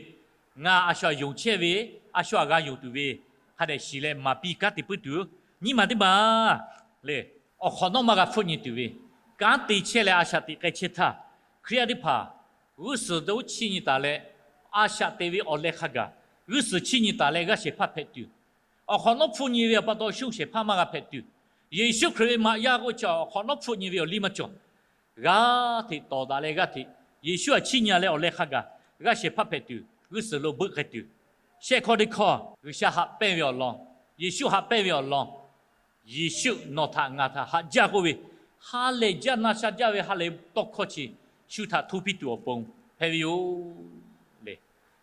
ngaˬ a shu aꞈ yonˍ chehˇ ve, a shu aꞈ g'a yonˍ tuˬ ve hk'a dehꞈ shiˍ leh maˍ piˇ kanˉ te puiˉ tuˬ, nyiˇ maˬ teˇ maˬ le. Awˬ hk'awꞈ nawˉ maˇ g'a hpfuhˆ nyi tuˬ ve, kanˉ te chehˇ leh a shaꞈ teꞈ k'ai chehˇ htaˇ, Hkriꞈ yaˇ teˇ hpaˍ g'uˇ suhˍ dawˇ chiˇ nyi taˍ leh, a shaꞈ teꞈ ve awˬ leh hk'a gaˬ g'uˇ suhˍ chiˇ nyi taˍ leh g'aˇ shehˍ hpaˇ hpehꞈ tuˬ, awˬ hk'awꞈ nawˉ hpfuhˆ nyi ve awˬ pa taw shu shehˍ hpaˇ maˇ g'a hpehꞈ tuˬ, Yeˍsuˆ Hkriꞈ ve maꞈ yaˇ k'oˆ chi awˬ hk'awꞈ nawˉ hpfuhˆ nyi ve awˬ liˇ maˇ cawˬ. G'aˇ hteꞈ tawˍ daꞈ leh g'aˇ hteꞈ Yeˍsuˆ aꞈ chiˇ nyi leh awˬ leh hk'a gaˬ g'aˇ shehˍ hpaˇ hpehꞈ tuˬ, g'uˇ suhˍ lo beuˆ k'ai tuˬ, shehˆ hkawˇ teˇ hkawˇ G'uiˬsha haꞈ pehnˇ ve awˬ lawn, Yeˍsuˆ haꞈ pehnˇ ve awˬ lawn, Yeˍsuˆ nawˬ htaꞈ ngaˬ htaꞈ haꞈ jaˇ k'oˆ ve, ha lehˬ jaˇ na sha jaˇ ve ha lehˬ tawˇ hkawˇ chi shu htaꞈ hto piˇ tuˬ awˬ pon hpehꞈ ve yoˬ le.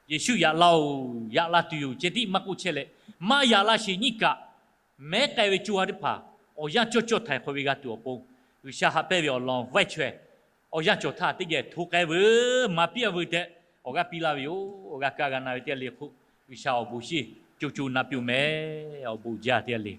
Yeˍsuˆ yaꞈ la-oˬ, yaꞈ la tuˬ yoˬ ceh tiˉ maˇ k'oˆ chehˇ leh, maˇ yaꞈ la sheˍ nyiˇ kaꞈ, mehˉ k'ai ve co ha teˇ hpaˍ awˬ yanˇ cawˇ cawˇ htaiˍ hk'awꞈ ve g'a tuˬ awˬ pon, G'uiˬsha haꞈ pehnˇ ve awˬ lawn vaˇ chaweh awˬ yanˇ cawˬ htaˇ teˇ geh hto k'ai veuˬ, maˍ piˇ a veuˬ tehꞈ awˬ g'aˇ piˇ laˇ ve yoˬ. Awˬ g'a kaˇ g'a na ve teˇ g'aˇ le hk'oˆ, G'uiˬsha awˬ bon shiˍ co co na piˇ-oˬ mehˍ. Awˬ bon jaˇ teˇ g'aˇ le.